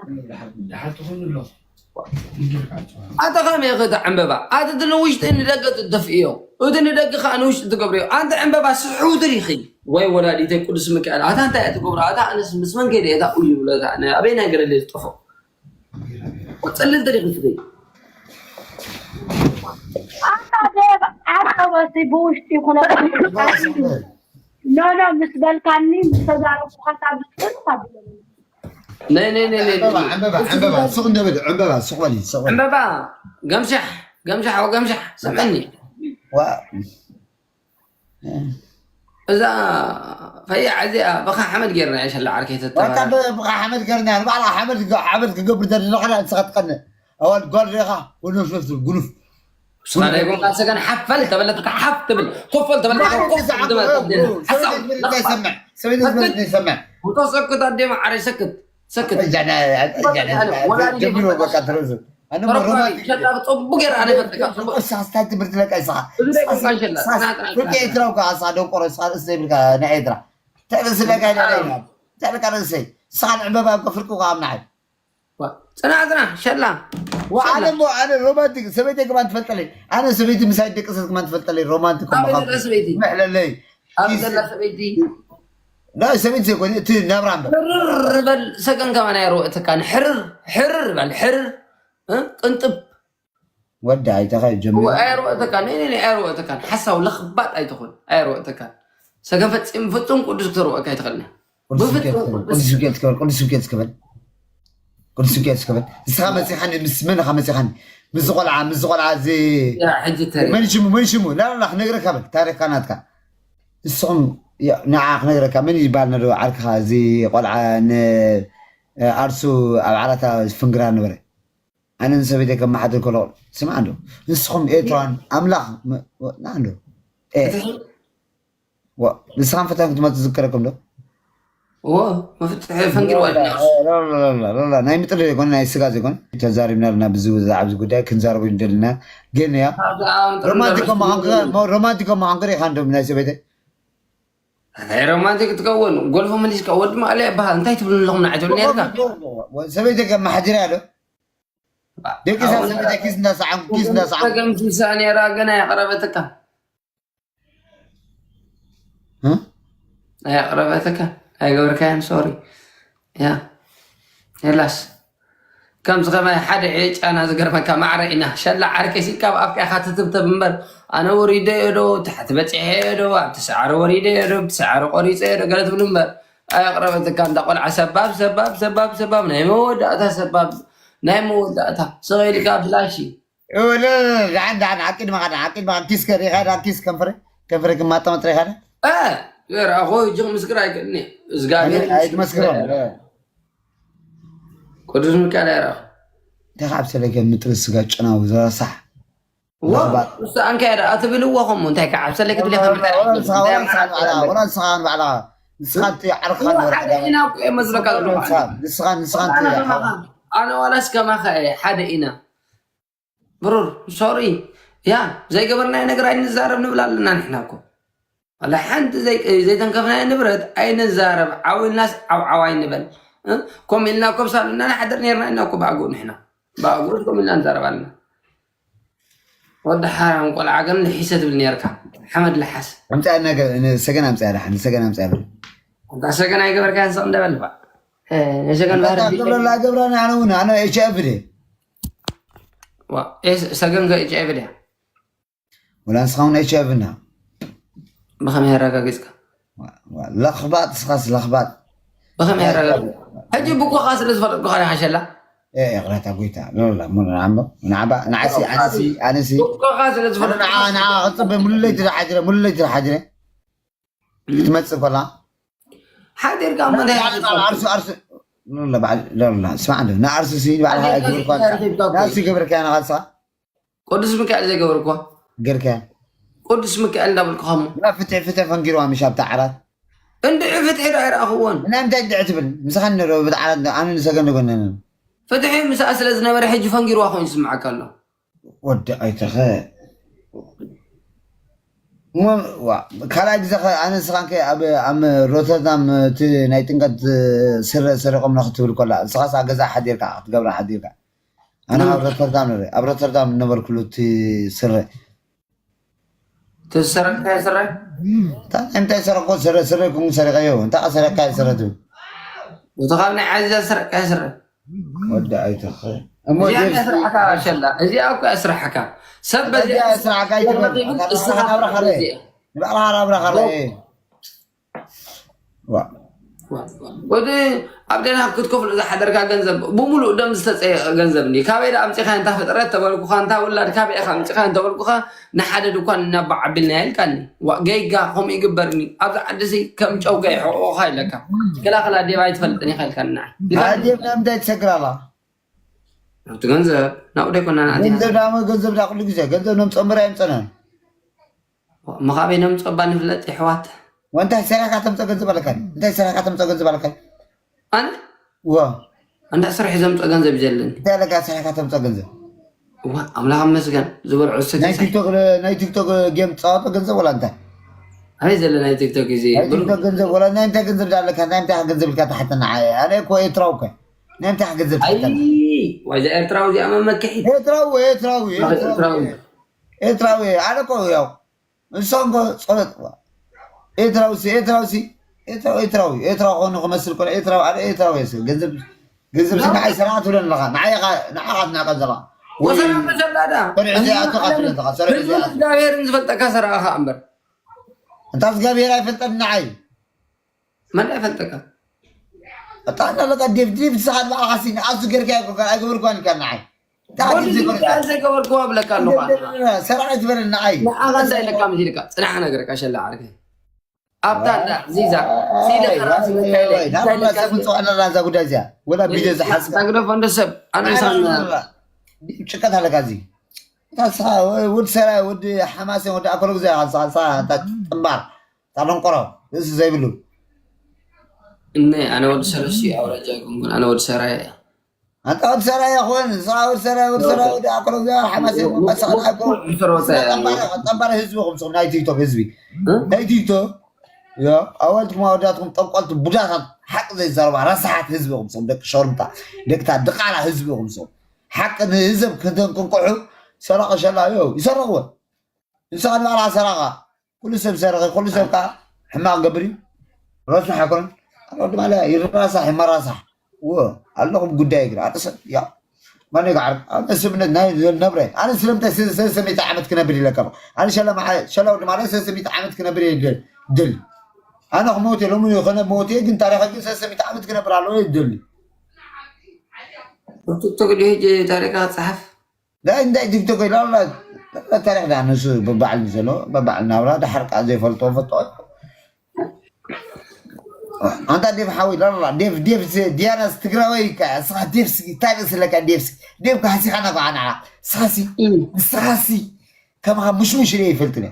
ኣንተ ከመይ ኢኺ እቲ ዕምበባ ኣቲ እቲ ንውሽጢ ንደገ ትደፍእዮ እቲ ንደገ ከዓ ንውሽጢ ትገብርዮ ኣንተ ዕምበባ ስሑው ትሪኺ ወይ ወላዲተይ ቅዱስ ሚካኤል ኣታ እንታይ እያ ትገብሮ ኣታ ኣነስ ምስ መን ከይደ እታ እዩ ብሎ እታ ነ- ኣበይ ናይ ገለለ ዝጠፎ ቆፀልል ትሪኺ ትሪ ኣታ ደብ ዓቀበቲ ብውሽጢ ይኹነ ኖ ኖ ምስ በልካኒ ምስ ተዛረብኩኻ ካብ ዝፅንፍ ኣብለኒ ነይ ነይ ነይ ነይ ዕምበባ ዕምበባ ዕምበባ ሱቕ እንደብል ዕምበባ ሱቕ በሊ ሱቕ በሊ ዕምበባ ገምሻሕ ገምሻሕ ወገምሻሕ ስምዕኒ ዋ እዛ ፈያ እዚኣ ብኻ ሓመድ ጌርና እየ ሸላ ዓርከይ ዋታ ተተባረ ብኻ ሓመድ ገርና ንባዕላ ሓመድ ሓመድ ክገብር ተድለኸላ ንስኻ ትቐንእ ኣዋል ጓል ሪኻ ወኖፍ ነፍሱ ጉኑፍ ስኻ ናይ ጎንካ ሰገን ሓፈል ተበለትካ ሓፍ ትብል ኮፈል ተበለትካ ኮፍ ትብል ሓሳብ ሰበይት ዝመለት ይሰምዕ ሙቶ ሰክት ኣዴ ማዓረይ ሰክት ሰክት ጀሚሮ በቃ ትርእሱ ኣነ ተረኳቢ ሸላ ጽቡቅ ገይረ ኣነ ፈጥካ ጽቡቅ ሳስታይ ትምህርቲ ለቃ ይስኻ እዚ ደቂቃ ሸላ ጽናት ፍርቂ ኤርትራ እኳ ኣሳ ደንቆሮ ስኻ ርእስ ዘይብልካ ናይ ኤርትራ ተርእስለካ ይለለይና ተዕልካ ርእሰይ ስኻ ንዕምበባ እኮ ፍርቂ እኳ ኣብ ንዓይ ጽና ጽና ሸላ ወዓለ እሞ ኣነ ሮማንቲክ ሰበይተይ ከማን ትፈልጠለይ ኣነ ሰበይቲ ምሳይ ደቂ ሰብ ከማን ትፈልጠለይ ሮማንቲክ ኣበይ ዘላ ሰበይቲ ምዕለለይ ኣብ ዘላ ሰበይቲ ላ ሰበይቲ ዘይኮነ እቲ ናብራ እምበር ሕርር በል ሰገን ከማን ኣይርወእተካን ሕርር ሕርር በል ሕርር እ? ቅንጥብ ወዲ ኣይተኸ ጀሚሩ ኣይርወእተካን ነይ ነይ ኣይርወእተካን ሓሳው ለኽባጥ ኣይትኹን ኣይርወእተካን ሰገን ፈጺም ፍጹም ቅዱስ ክተርወእካ ኣይትኽእልን ቅዱስ ሚካኤል ትከበል ቅዱስ ሚካኤል ትከበል ቅዱስ ሚካኤል ትከበል ንስኻ መፂኻኒ ምስ መን ኢኻ መፂኻኒ ምስ ቆልዓ ምስ ቆልዓ እዚ ያ ሕጂ ተሪ መን ሽሙ መን ሽሙ ላላ ክነግረካ በል ታሪኽካ ናትካ ንስኹም ያ- ንዓ ክነግረካ መን ይባል ነዶ ዓርክኻ እዚ ቆልዓ ንኣርሱ ኣብ ዓራታ ፍንግራ ነበረ ኣነ ንሰበይተይ ከመሓድር ከሎ ስምዓ እንዶ ንስኹም ኤርትራን ኣምላኽ ም- ና እንዶ ኤ ዋ- ንስኻን ፈታን ክትመፁ ዝዝከረኩም ዶ እዎ መፍትሒ ፈንጊርዋ ላላ ናይ ምጥሪ ዘይኮነ ናይ ስጋ ዘይኮነ ተዛሪብና ኣለና ብዚ ኣብዚ ጉዳይ ክንዛረቡ እንደልና ግን ያ ሮማንቲክ መዃንክ ሮማንቲክ መዃንክ ሪኢኻ እንዶም ናይ ሰበይተይ ናይ ሮማንቲክ ትከውን ጎልፎ መሊስካ ወዲ ማእለ ይበሃል እንታይ ትብሉ ኣለኹም ንዓይ ትብል ነርካ ሰበይተይ ከመሓድርያ ዶ ደቂሳ ሰበይተይ ኪስ እንዳሰዓንኩ ኪስ እንዳሰዓንኩ ተገምሲሳ ነራ ገና የቕረበትካ እ? ኣየቕረበትካ ኣይገበርካያን ሶሪ ያ የላስ ከምዚ ከማይ ሓደ ጫና ዝገርመካ ማዕረ ኢና ሸላ ዓርከይ ሲካ ኣብ ኣፍካ ኢኻ ትትብተብ እምበር ኣነ ወሪደ እየ ዶ ታሕቲ በፂሐ እየ ዶ ኣብቲ ሰዓሪ ወሪደ እየ ዶ ብቲ ሰዓሪ ቆሪፀ እየ ዶ ገለ ትብሉ እምበር ኣየቕረበትካ እንዳ ቆልዓ ሰባብ ሰባብ ሰባብ ሰባብ ናይ መወዳእታ ሰባብ ናይ መወዳእታ ስቕ ኢልካ ብላሽ እዩ ደሓን ደሓን ዓቂድመኻ ደሓን ዓቂድመኻ ኪስ ከሪኻ ደሓን ኪስ ከንፈረ ከንፈረ ክማጠመጥረ ኢኻ እ ገር ኣኾ እጅ ምስክር ኣይክእልኒ እግዚኣብሔር ኣይትመስክሮም ቅዱስ ሚካኤል ኣይረኣኹ እንታይ ካብ ሰለከ ምጥሪ ስጋ ጨናዊ ዘረሳሕ ዋ እሱ ኣንካያ ደኣ ትብልዎ ከምኡ እንታይ ከዓ ኣብ ሰለይ ክትብል ኢኻ ምርጫ ወላ ንስኻ ንባዕላ ንስኻ ዓርኻ ሓደ ኢና እኮ እየ መስለካ ዘለኹ ንስኻ ንስኻ ኣነ ዋላስ ከማኻ እየ ሓደ ኢና ብሩር ሶሪ ያ ዘይገበርናዮ ነገር ኣይንዛረብ ንብል ኣለና ንሕና እኮ ዋላ ሓንቲ ዘይተንከፍናዮ ንብረት ኣይንዛረብ ዓው ኢልናስ ዓውዓው ኣይንበል ከምኡ ኢልና እኮ ብሳሉ እናንሓድር ነርና ኢና እኮ ብኣግኡ ንሕና ብኣግኡ ከምኡ ኢልና ንዛረብ ኣለና ወዲ ሓራም ቆልዓ ግን ልሒሰ ትብል ነርካ ሓመድ ልሓስ ኣምፅኣ ሰገን ኣምፅኣ ደሓን ሰገን ኣምፅኣ በል ሰገን ኣይገበርካያን ስቕ እንደበል ሰገን ባህር ገብረላ ገብረና ኣነ እውን ኣነ ኤች ኣይቪ ድየ ሰገን ከ ኤች ኣይቪ ድያ ወላ ንስኻ እውን ኤች ኣይቪ እና ብኸመይ ኣረጋጊፅካ ለኽባጥ ስኻስ ለኽባጥ ብኸመይ ኣረጋጊፅ ሕጂ ብጎኻ ስለ ዝፈለጥኩኻ ሓሸላ ይቕረታ ጎይታ ሎላ ሞ ንዓሞ ንዓባ ንዓሲ ኣነሲ ኣነሲ ዶክተርካ ስለ ዝፈለጥ ንዓ ንዓ ቅጽበ ሙሉ ለይቲ ሓጅረ ሙሉ ለይቲ ሓጅረ ክትመጽእ ኮላ ሓዲርካ እሞ እንታይ ሓዲርካ? ዓርሱ ዓርሱ ሎላ በዓል ሎላ ስማዕ እንዶ ንዓርሱ ሲ በዓል ሓዲርካ ሓዲርካ ሲ ገበርካ ናኻልሳ ቅዱስ ሚካኤል ዘይገበርኳ ገርካ ቅዱስ ሚካኤል እንዳበልኩኻ እሞ ላ ፍትሒ ፍትሒ ፈንጊርዋ ምሽ ኣብታ ዓራት እንድዒ ፍትሒ ዶ ኣይረኣኽዎን? እና እንታይ እንድዒ ትብል? ምሳኻ ንረው ብትዓራት ኣነ ንሰገን ንጎነን ፍትሒ ምስኣ ስለ ዝነበረ ሕጂ ፈንጊርዋ ኮይኑ ዝስምዓካ ኣሎ። ወዲ ኣይተኸ እሞ ዋ፣ ካልኣይ ግዜ ኸ ኣነ ንስኻን ከ ኣብ ኣብ ሮተርዳም እቲ ናይ ጥምቀት ስረ ሰሪቖምና ክትብል ከላ ንስኻስ ኣብ ገዛ ሓዲርካ ክትገብራ ሓዲርካ ኣነ ኣብ ሮተርዳም ንርኢ ኣብ ሮተርዳም ነበርኩሉ እቲ ስረ ተሰረቅካዮ ስረ እንታይ እንታይ ሰረቅኮ ስረ ስረ ኩን ሰሪቀዮ እንታይ ሰረቅካዮ ስረ ትብል እቲ ካብ ናይ ዓዚዛ ዝሰረቅካዮ ስረ ወዲ ኣይተኸ እሞ እዚኣ ጀርሲ ስራሕካ ሸላ እዚኣ እኮ እያ ስራሕካ ሰብ በዚኣ እዚኣ ስራሕካ ይትበል። ረኺቡ ኣታ እስኻ ናብራ ኻረ እዚኣ ንባዕላ ናብራ ኻረ ዋ ወዲ ኣብ ደንሃክ ክትከፍሎ ዝሓደርካ ገንዘብ ብምሉእ ደም ዝተፀየቐ ገንዘብ እንዲ ካበይ ዳ ኣምፂኻ እንታ ፍጥረት ተበልኩኻ እንታ ውላድ ካበይ ኢኻ ኣምፂኻ እንተበልኩኻ ንሓደ ድኳን እናባ ዓቢልና የልካኒ ዋ ገይጋ ከምኡ ይግበርኒ ኣብዚ ዓዲ ሲ ከም ጨውጋ ይሕቆቑኻ ኢለካ ክላኸላ ዴብ ኣይትፈልጥን ኢኻ ኢልካኒ ንዓይ ኣዴብ ንምንታይ ትሰግር ኣላ ኣብቲ ገንዘብ ናብኡ ደይኮና ናኣቲና ገንዘብ ዳሞ ገንዘብ ዳ ኩሉ ግዜ ገንዘብ ነምፀምር ኣይምፀናን ምኻበይ ነምፀባ ንፍለጥ የሕዋት ወንታይ ሰሪሕካ ተምፀእ ገንዘብ ኣለካ እንታይ ሰሪሕካ ተምፀእ ገንዘብ ኣለካ ኣነ ዋ እንዳ ስራሕ ዘምፀ ገንዘብ እዩ ዘለኒ እንታይ ኣለካ ሰሪሕካ ተምፀእ ገንዘብ ዋ ኣምላኽ መስገን ዝበልዑ ናይ ዝሰትዩ ቲክቶክ ናይ ቲክቶክ ጌም ትፃወቶ ገንዘብ ወላ እንታይ ኣበይ ዘለ ናይ ቲክቶክ እዚ ናይ ቲክቶክ ገንዘብ ወላ ናይ እንታይ ገንዘብ ዳ ኣለካ ናይ እንታይ ገንዘብ ኢልካ ትሓተና ዓየ ኣነ እኮ ኤርትራዊ እኮ ናይ እንታይ ገንዘብ ኣይ ትሓተና ዋይዛ ኤርትራዊ እዚኣ መመክሒት ኤርትራዊ ኤርትራዊ ኤርትራዊ ኤርትራዊ ኣነ እኮ ያው ንስኻ እኮ ጸሎት ኤርትራውሲ ኤርትራውሲ ኤርትራዊ ኤርትራዊ ኤርትራዊ ኾኑ ክመስል ኮነ ኤርትራዊ ኣነ ኤርትራዊ የስ ገንዘብ ገንዘብ ሲ ንዓይ ሰራዕ ትብለን ኣለኻ ንዓይ ኻ ንዓኻ ትናቀ ዘለኻ ወይ ወሰን መሸላዳ ሰሪዕ እዚ ኣቶ ኻትብለን ዘለኻ ሰሪዕ እዚ ህዝብን ኣቶ እግዚኣብሔርን ዝፈልጠካ ሰራእኻ እምበር እንታ እግዚኣብሔር ኣይፈልጠን ንዓይ መን ኣይፈልጠካ ኣጣና ለካ ዴቭ ዴቭ ዝሰኻት በዓኻሲ ንኣሱ ገርካ ኣይኮንካ ኣይገበርኳን ኢልካ ንዓይ ወዲ ዝብል ቃል ዘይገበርክዎ እብለካ ኣለኹ ኣነ። ሰራዊት በለና ኣይ ንዓኻ እንታይ ኢለካ መሲልካ? ጽናሕ ነገርካ ሸላ ዓርከይ። ኣብታ እንዳ ዚዛ ሲለ ከራሲ መካይለ እንታይ ኢለካ? ሰብን ጽዋዕና ላዛ ጉዳይ እዚኣ ወላ ቢደ ዝሓስካ ታግደፎ እንደ ሰብ ኣነ ምሳና ጭቀት ኣለካ እዚ ታሳ ወድ ሰራይ ወድ ሓማሴን ወድ ኣኮሎ ግዜ ኣልሳ ኣልሳ ጥምባር ታደንቆሮ ርእሲ ዘይብሉ እነ ኣነ ወዲ ሰረሲ ኣውራጃ ይኮንኩን ኣነ ወዲ ሰራይ እያ ኣንታ ወዲ ሰራይ ይኹን ንስኻ ወዲ ሰራይ ወዲ ሰራይ ወዲ ኣኮሎ ግዜ ሓማሴን ይኹን ቀሳና ይኮን ጠባሪ ህዝቢ ኹም ሶም ናይ ቲክቶክ ህዝቢ ናይ ቲክቶክ ኣዋልድኩም ኣወዳትኩም ጠንቆልቲ ቡዳታት ሓቂ ዘይዛረባ ረሳሓት ህዝቢ ኹም ሶም ደቂ ሸርምጣ ደቅታ ድቃላ ህዝቢ ኹም ሶም ሓቂ ንህዝብ ክተንቅንቅሑ ሰረቐ ሸላ ዮ ይሰረቕዎ ንስኻ ንባዕልኻ ሰራቓ ኩሉ ሰብ ሰረቐ ኩሉ ሰብ ከዓ ሕማቕ ገብር እዩ ረሱሕ ኣይኮነን ኣሮ ድማ ይራሳሕ ይመራሳሕ ዎ ኣለኹም ጉዳይ ግን ኣተ ሰብ ያ ማን ይጋዓር ኣነ ስምነት ናይ ነብረ ኣነ ስለምንታይ ሰለስተ ሚእቲ ዓመት ክነብር ኢለካ ኣነ ሸላ ሸላ ወዲ ማለት ሰለስተ ሚእቲ ዓመት ክነብር ይደል ድል ኣነ ክሞት የሎሙ ይኾነ ሞት ግን ታሪኸ ግን ሰለስተ ሚእቲ ዓመት ክነብር ኣለዎ ይደል ቲክቶክ ዲዩ ሕጂ ታሪካ ክፅሓፍ ዳይ እንታይ ቲክቶክ ይላላ ታሪክ ዳ ንሱ በባዕል ዘሎ በባዕል ናብራ ዳሓር ከዓ ዘይፈልጦ ፈጦ ኣንታ ዴፍ ሓወይ ላላ ዴፍ ዴፍ ዲያናስ ትግራወይ ካ ስኻ ዴፍ ስጊ ታሪክ ስለካ ዴፍ ስጊ ዴፍ ካሲኻ ናጓዓና ስኻሲ ስኻሲ ከማኻ ሙሽሙሽ ለ ይፈልጥነ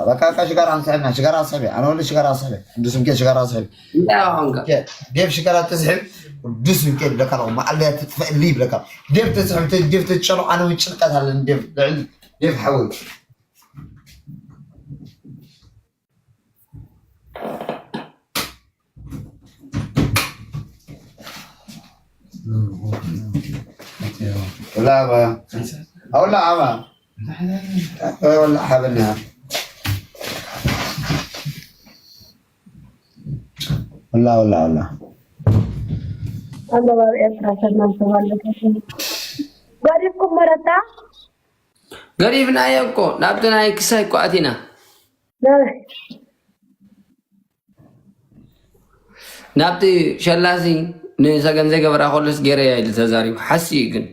በቃ ሽጋራ ንስሕብና ሽጋራ ስሕብ ኣነ ወለ ሽጋራ ስሕብ ቅዱስ ሚካኤል ሽጋራ ስሕብ እንታይ ሆንካ ዴቭ ሽጋራ ትስሕብ ቅዱስ ሚካኤል ብለካ ኣለኹ መዓለያ ትጥፈእሊ ይብለካ ዴቭ ተስሕብ ዴቭ ተጨሎ ኣነ እውን ጭንቀት ኣለኒ ዴቭ ልዕሊ ዴቭ ሓወይ Hola, va. Hola, ama. Hola, habana. Hola, hola, hola. ኣንደባብ ኤርትራ ሰላም ተባለከ ገዲፍኩም መረታ ገዲፍናዮ እኮ ናብቲ ናይ ክሳይ እኮ ኣቲና ናብቲ ሸላሲ ንሰገን ዘይገበራ ከሎስ ገይረያ ኢሉ ተዛሪቡ። ሓሲ እዩ ግን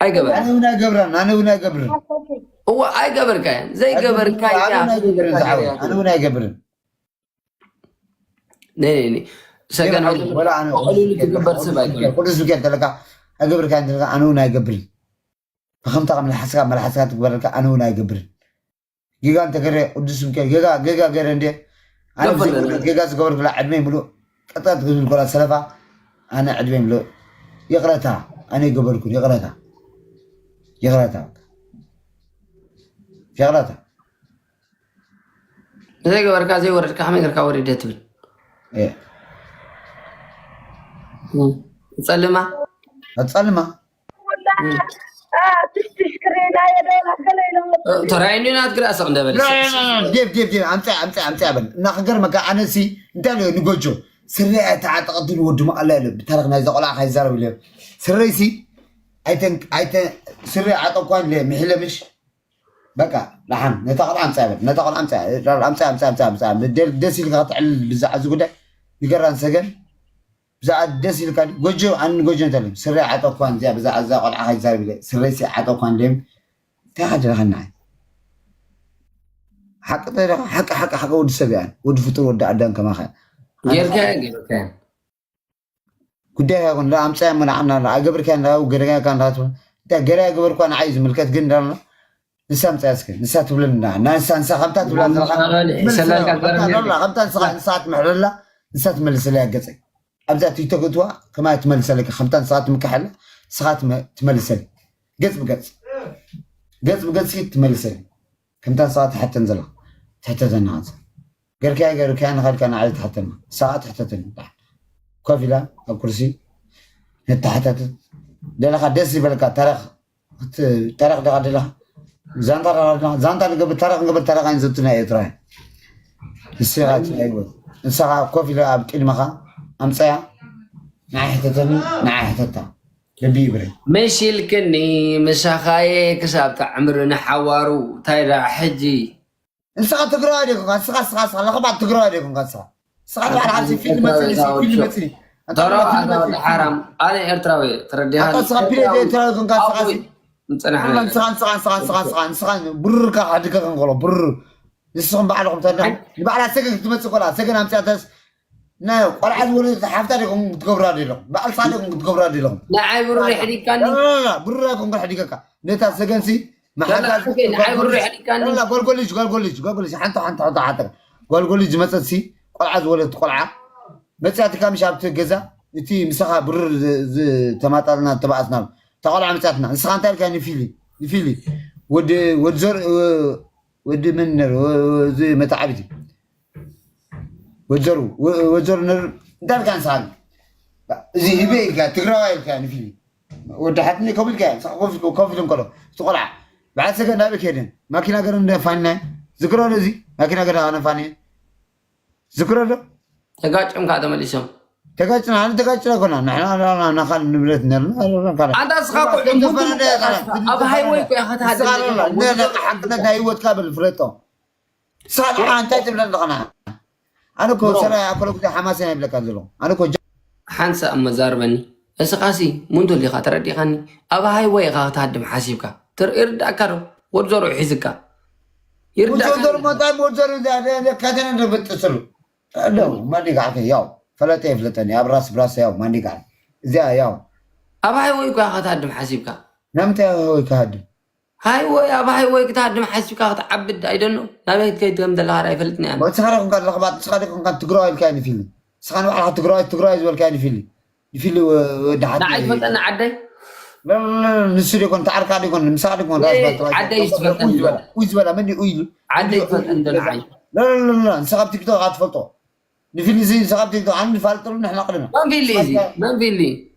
ኣይገበራን። ኣነ እውን ኣይገብራን፣ ኣነ እውን ኣይገብርን። እዋ ኣይገበርካያን፣ ዘይገበርካያ ኣነ እውን ኣይገብርን፣ ዝሓወይ፣ ኣነ እውን ኣይገብርን። ነይ፣ ነይ፣ ነይ። ሰገን ወላ ኣነ በቐሊሉ ትግበር ሰብ ኣይኮነን። ቅዱስ ሚካኤል ተለካ ኣይገብርካን ተለካ ኣነ እውን ኣይገብርን። ብኸምታ ካብ መልሓስካ፣ መልሓስካ ትግበረልካ ኣነ እውን ኣይገብርን። ጌጋ እንተገረ ቅዱስ ሚካኤል ጌጋ፣ ጌጋ ገረ እንዴ? ኣነ ገበረ። ብዘይ ጌጋ ዝገበርኩላ ዕድመይ ምሉእ ቀጠጥ ዝብል ኮላ ሰለፋ ኣነ ዕድመይ ምሉእ ይቕረታ ኣነ ይገበርኩን ይቕረታ። ይቕረታ። ይቕረታ። ዘይገበርካ ዘይወረድካ ከመይ ጌርካ ወሪደ ትብል? እየ። ጸልማ? ኣጸልማ? ተራእዩኒ ናት ግራ ስቕ እንደበለ። ዴቭ፣ ዴቭ፣ ዴቭ፣ ኣምፅያ፣ ኣምፅያ፣ ኣምፅያ በል። እና ክገርመካ፣ ኣነሲ እንታይ ኢለ ንጎጆ ስረ ኣይተዓጠቐትን ወዲ መቐለ ኢለ፣ ብታሪኽ ናይዛ ቆልዓ ካይዛረብ ኢለ። ስረይሲ ኣይተን-፣ ኣይተ-፣ ስረ ዓጠኳን ኢለ፣ ምሒለ ምሽ? በቃ፣ ደሓን፣ ነታ ቆልዓ ኣምፅያ በል። ነታ ቆልዓ ኣምፅያ፣ ኣምፅያ፣ ኣምፅያ፣ ኣምፅያ፣ ኣምፅያ። ደስ ኢልካ ክትዕልል ብዛዕባ እዚ ጉዳይ ንገራን ሰገን። ብዛዕባ ደስ ኢልካ ድዩ? ጎጆ፣ ኣነ ንጎጆ እንተለ፣ ስረይ ዓጠኳን እዚኣ፣ ብዛዕባ እዛ ቆልዓ ከይዛረብ ኢለ፣ ስረይሲ ዓጠኳን ኢለ፣ እንታይ ኢኻ ደለኻ ንዓይ? ሓቂ እንታይ ኢኻ? ሓቂ፣ ሓቂ፣ ሓቂ ወዲ ሰብ እያ። ወዲ ፍጡር፣ ወዲ ኣዳም ከማኻ። ኣነ ጌርካያ፣ ጌርካያ። ጉዳይ ኣይኮን፣ ዳ ኣምጻያ እሞ ንዓና፣ ዳ ኣይገብርካያ፣ ዳ ገረጋካ፣ ዳ ትብል። እንታይ ገረያ ገበርኳ ንዓይ ዝምልከት ግን፣ ዳ ንሳ ኣምጻያ እስከ፣ ንሳ ትብለና፣ ና ንሳ፣ ንሳ ከምታ ትብላ ዘለኻ፣ ኣረ፣ ትመልስ ሰላልካ ዘለኻ፣ ከምታ፣ ዘረብ ዳ፣ ዳ፣ ከምታ ንስኻ፣ ንሳ ትምሕረላ፣ ንሳ ትመልሰለይ ኣብ ገጸይ። ኣብዛ ቲክቶክ እትዋ፣ ከማይ ትመልሰለይ፣ ከምታ ንስኻ ትምክሐላ፣ ንስኻ ትመ-፣ ትመልሰለይ። ገጽ ብገጽ። ገጽ ብገጽ ትመልሰለይ። ከምታ ንስኻ ትሕተን ዘለኻ። ትሕተተና ኣንሳ። ገርካያ፣ ገርካያ፣ ንኻልካ ንዓይ ትሕተና። ንስኻ ትሕተተኒ። ኮፍ ኢላ ኣብ ኩርሲ ነተሓታትት። ደለኻ ደስ ይበለካ፣ ታሪኽ፣ እቲ ታሪኽ ደኻ ደለኻ። ዛንታ ደኻ ደለኻ። ዛንታ ንገብር፣ ታሪኽ ንገብር፣ ታሪኽ ኣይንዘቱ ናይ ኤርትራውያን። ንስኻ ትብል ኣይወት። ንስኻ ኮፍ ኢላ ኣብ ቅድመኻ ኣምፀያ። ንዓይ ሕተተኒ፣ ንዓይ ሕተታ። ልቢ ይብረይ። መሽ ኢልክኒ ምሳኻየ ክሳብ ተዕምር ንሓዋሩ። እንታይ ደኣ ሕጂ? ንስኻ ትግራዋይ ዶ ይኮንካ? ንስኻ፣ ንስኻ፣ ንስኻ ለኸባጥ ትግራዋይ ዶ ይኮንካ? ንስኻ፣ ንስኻ ንባዕልኻ ኣብዚ ፊልም መጽኒ፣ ሲ ፊልም መጽኒ። ኣንታ ዶሮ ፊልም ኣታ መጽኒ። ሓራም። ኣነ ኤርትራዊ፣ ተረዲኻ? ኣታ ንስኻ ፕሌት ኤርትራዊ ኮንካ፣ ንስኻ ኣቦይ፣ ሲ-፣ ምጽናሕ ኣላ፣ ነገር። ንስኻ፣ ንስኻ፣ ንስኻ፣ ንስኻ፣ ንስኻ፣ ንስኻ፣ ብሩር ካብ ሓድገ ከንቆሎ፣ ብሩር። ንስኹም ባዕልኹም ተዳ-፣ ኣይ። ንባዕላ ሰገን ክትመጽእ ኮላ፣ ሰገን ኣምጽኣተስ፣ ናይ ቆልዓ ዝወለደት ሓፍታ ዲኹም ክትገብራ ዲኹም? በዓል ሳሌ ዲኹም ክትገብራ ዲኹም? ንዓይ ብሩር ይሕዲግካኒ? ላ፣ ላ፣ ላ፣ ብሩር ኣይኮንኩን ሕዲገካ። ነታ ሰገንሲ፣ ላ፣ ላ፣ መሓዛ ሓቂ፣ ንዓይ ብሩር ይሕዲግካኒ? ላ፣ ላ፣ ጓልጎልጅ፣ ጓልጎልጅ፣ ጓልጎልጅ፣ ሓንቲ፣ ሓንቲ፣ ሓንቲ፣ ሓንቲ። ጓልጎልጅ ዝመጸትሲ፣ ቆልዓ ዝወለደት ቆልዓ፣ መጺኣትካ ምሽ ኣብቲ ገዛ፣ እቲ ምሳኻ ብሩር ዝ-፣ ዝተማጣልና፣ ዝተባኣስና፣ እታ ቆልዓ መጺኣትና። ንስኻ እንታይ ኢልካ ንፊሊ? ንፊሊ። ወዲ፣ ወዲ ዘር-፣ ወዲ መን ነር-፣ ወ-፣ ወ-፣ እዚ መተዓቢቲ። ወጀሩ፣ ወ-፣ ወጀሩ ነር-፣ እንታይ ኢልካ ንስኻ? እዚ ህበ ኢልካ፣ ትግራዋይ ኢልካ ንፊሊ። ወዲ ሓትኒ ኮፍ ኢልካ፣ ንስኻ ኮፍ፣ ኮፍ ኢሉ እንከሎ፣ እቲ ቆልዓ፣ በዓል ሰገን ናበይ ከይደን? ማኪና ገረ እንደፋንና፣ ዝክሮ ዶ እዚ? ማኪና ገረ ኣነፋኒ። ዝክሮ ዶ? ተጋጭም ከዓ ተመሊሶም። ተጋጭና፣ ኣነ ተጋጭና ኮና፣ ንሕና፣ ንሕና፣ ንሕና፣ ንብረት ነርና፣ ንብረት ነርና። ኣንታ ንስኻ እኮ እምቡጥ ተፈረደ፣ ኢኻ፣ ኣብ ሃይወይ እኮ ኢኻ ትሃድም ንስኻ ዘለኻ። ነ-፣ ነ-፣ ሓቅነት ናይ ህይወትካ በል፣ ፍለጦ። ንስኻ ንዓ እንታይ ትብለኒ ኣለኻ ንዓ? ኣነ እኮ ብሮ። ሰራይ ኣኮሎ ግዜ ሓማሴን ኣይብለካ ዘለኹ። ኣነ እኮ ጃ- ሓንሳእ እሞ ዛርበኒ። እስኻሲ ሙንቱ ዲኻ ተረዲኻኒ? ኣብ ሃይወይ ኢኻ ክትሃድም ሓሲብካ። ትር-፣ ይርዳእካ ዶ? ወድ ዘርኡ ሒዝካ። ይርዳእካ ወድ ዘርኡ ዶ? መጣ፣ ወድ ዘርኡ ዳ-፣ ዳ-፣ ዳ-፣ ከተነ ንፍጥስሉ። ዶ፣ ማን ይጋዕከ? ያው፣ ፈለጠ ይፍለጠኒ። ኣብ ራስ ብራስ ያው፣ ማን ይጋዕ? እዚኣ ያው። ኣብ ሃይወይ እኮ ኢኻ ክትሃድም ሓሲብካ። ናምንታይ ሃይወይ ክሃድም? ሃይወይ፣ ኣብ ሃይወይ ክትሃድም ሓሲብካ ክትዓብድ ኣይደኖ። ናበይ ክትከይድ ከም ዘለኻ ዳ ኣይፈልጥን እያ። ንስኻ ዶ ኮንካ ለኽባጥ፣ ንስኻ ዶ ኮንካ ትግራዋይ ኢልካ ንፊሊ። ንስኻ ንባዕልኻ ትግራዋይ፣ ትግራዋይ ዝበልካ ንፊሊ። ንፊሊ ወ-፣ ወዲ ሓቂ። ንዓይ ትፈልጠኒ ዓደይ? ለ-፣ ለ-፣ ለ-፣ ንሱ ዶ ይኮን፣ ተዓርካ ዶ ይኮን፣ ምሳኻ ዶ ይኮን፣ ራስ እይ፣ ባትራ ዓደይ ይኮን፣ ትፈልጠኒ ኡይ ዝበላ፣ ዶ? ኡይ ዝበላ፣ መን እዩ ኡይ ኢሉ? ዓደይ ትፈልጠኒ ዶ ንዓይ? ለ-፣ ለ-፣ ለ-፣ ለ-፣ ንስኻ ኣብ ቲክቶክ ኣትፈልጦ። ንፊሊ እዚ ንስኻ ኣብ ቲክቶክ፣ ኣነ ንፋልጠሉ ንሕና ቅድመ። መን ፊሊ እዚ? መን ፊሊ?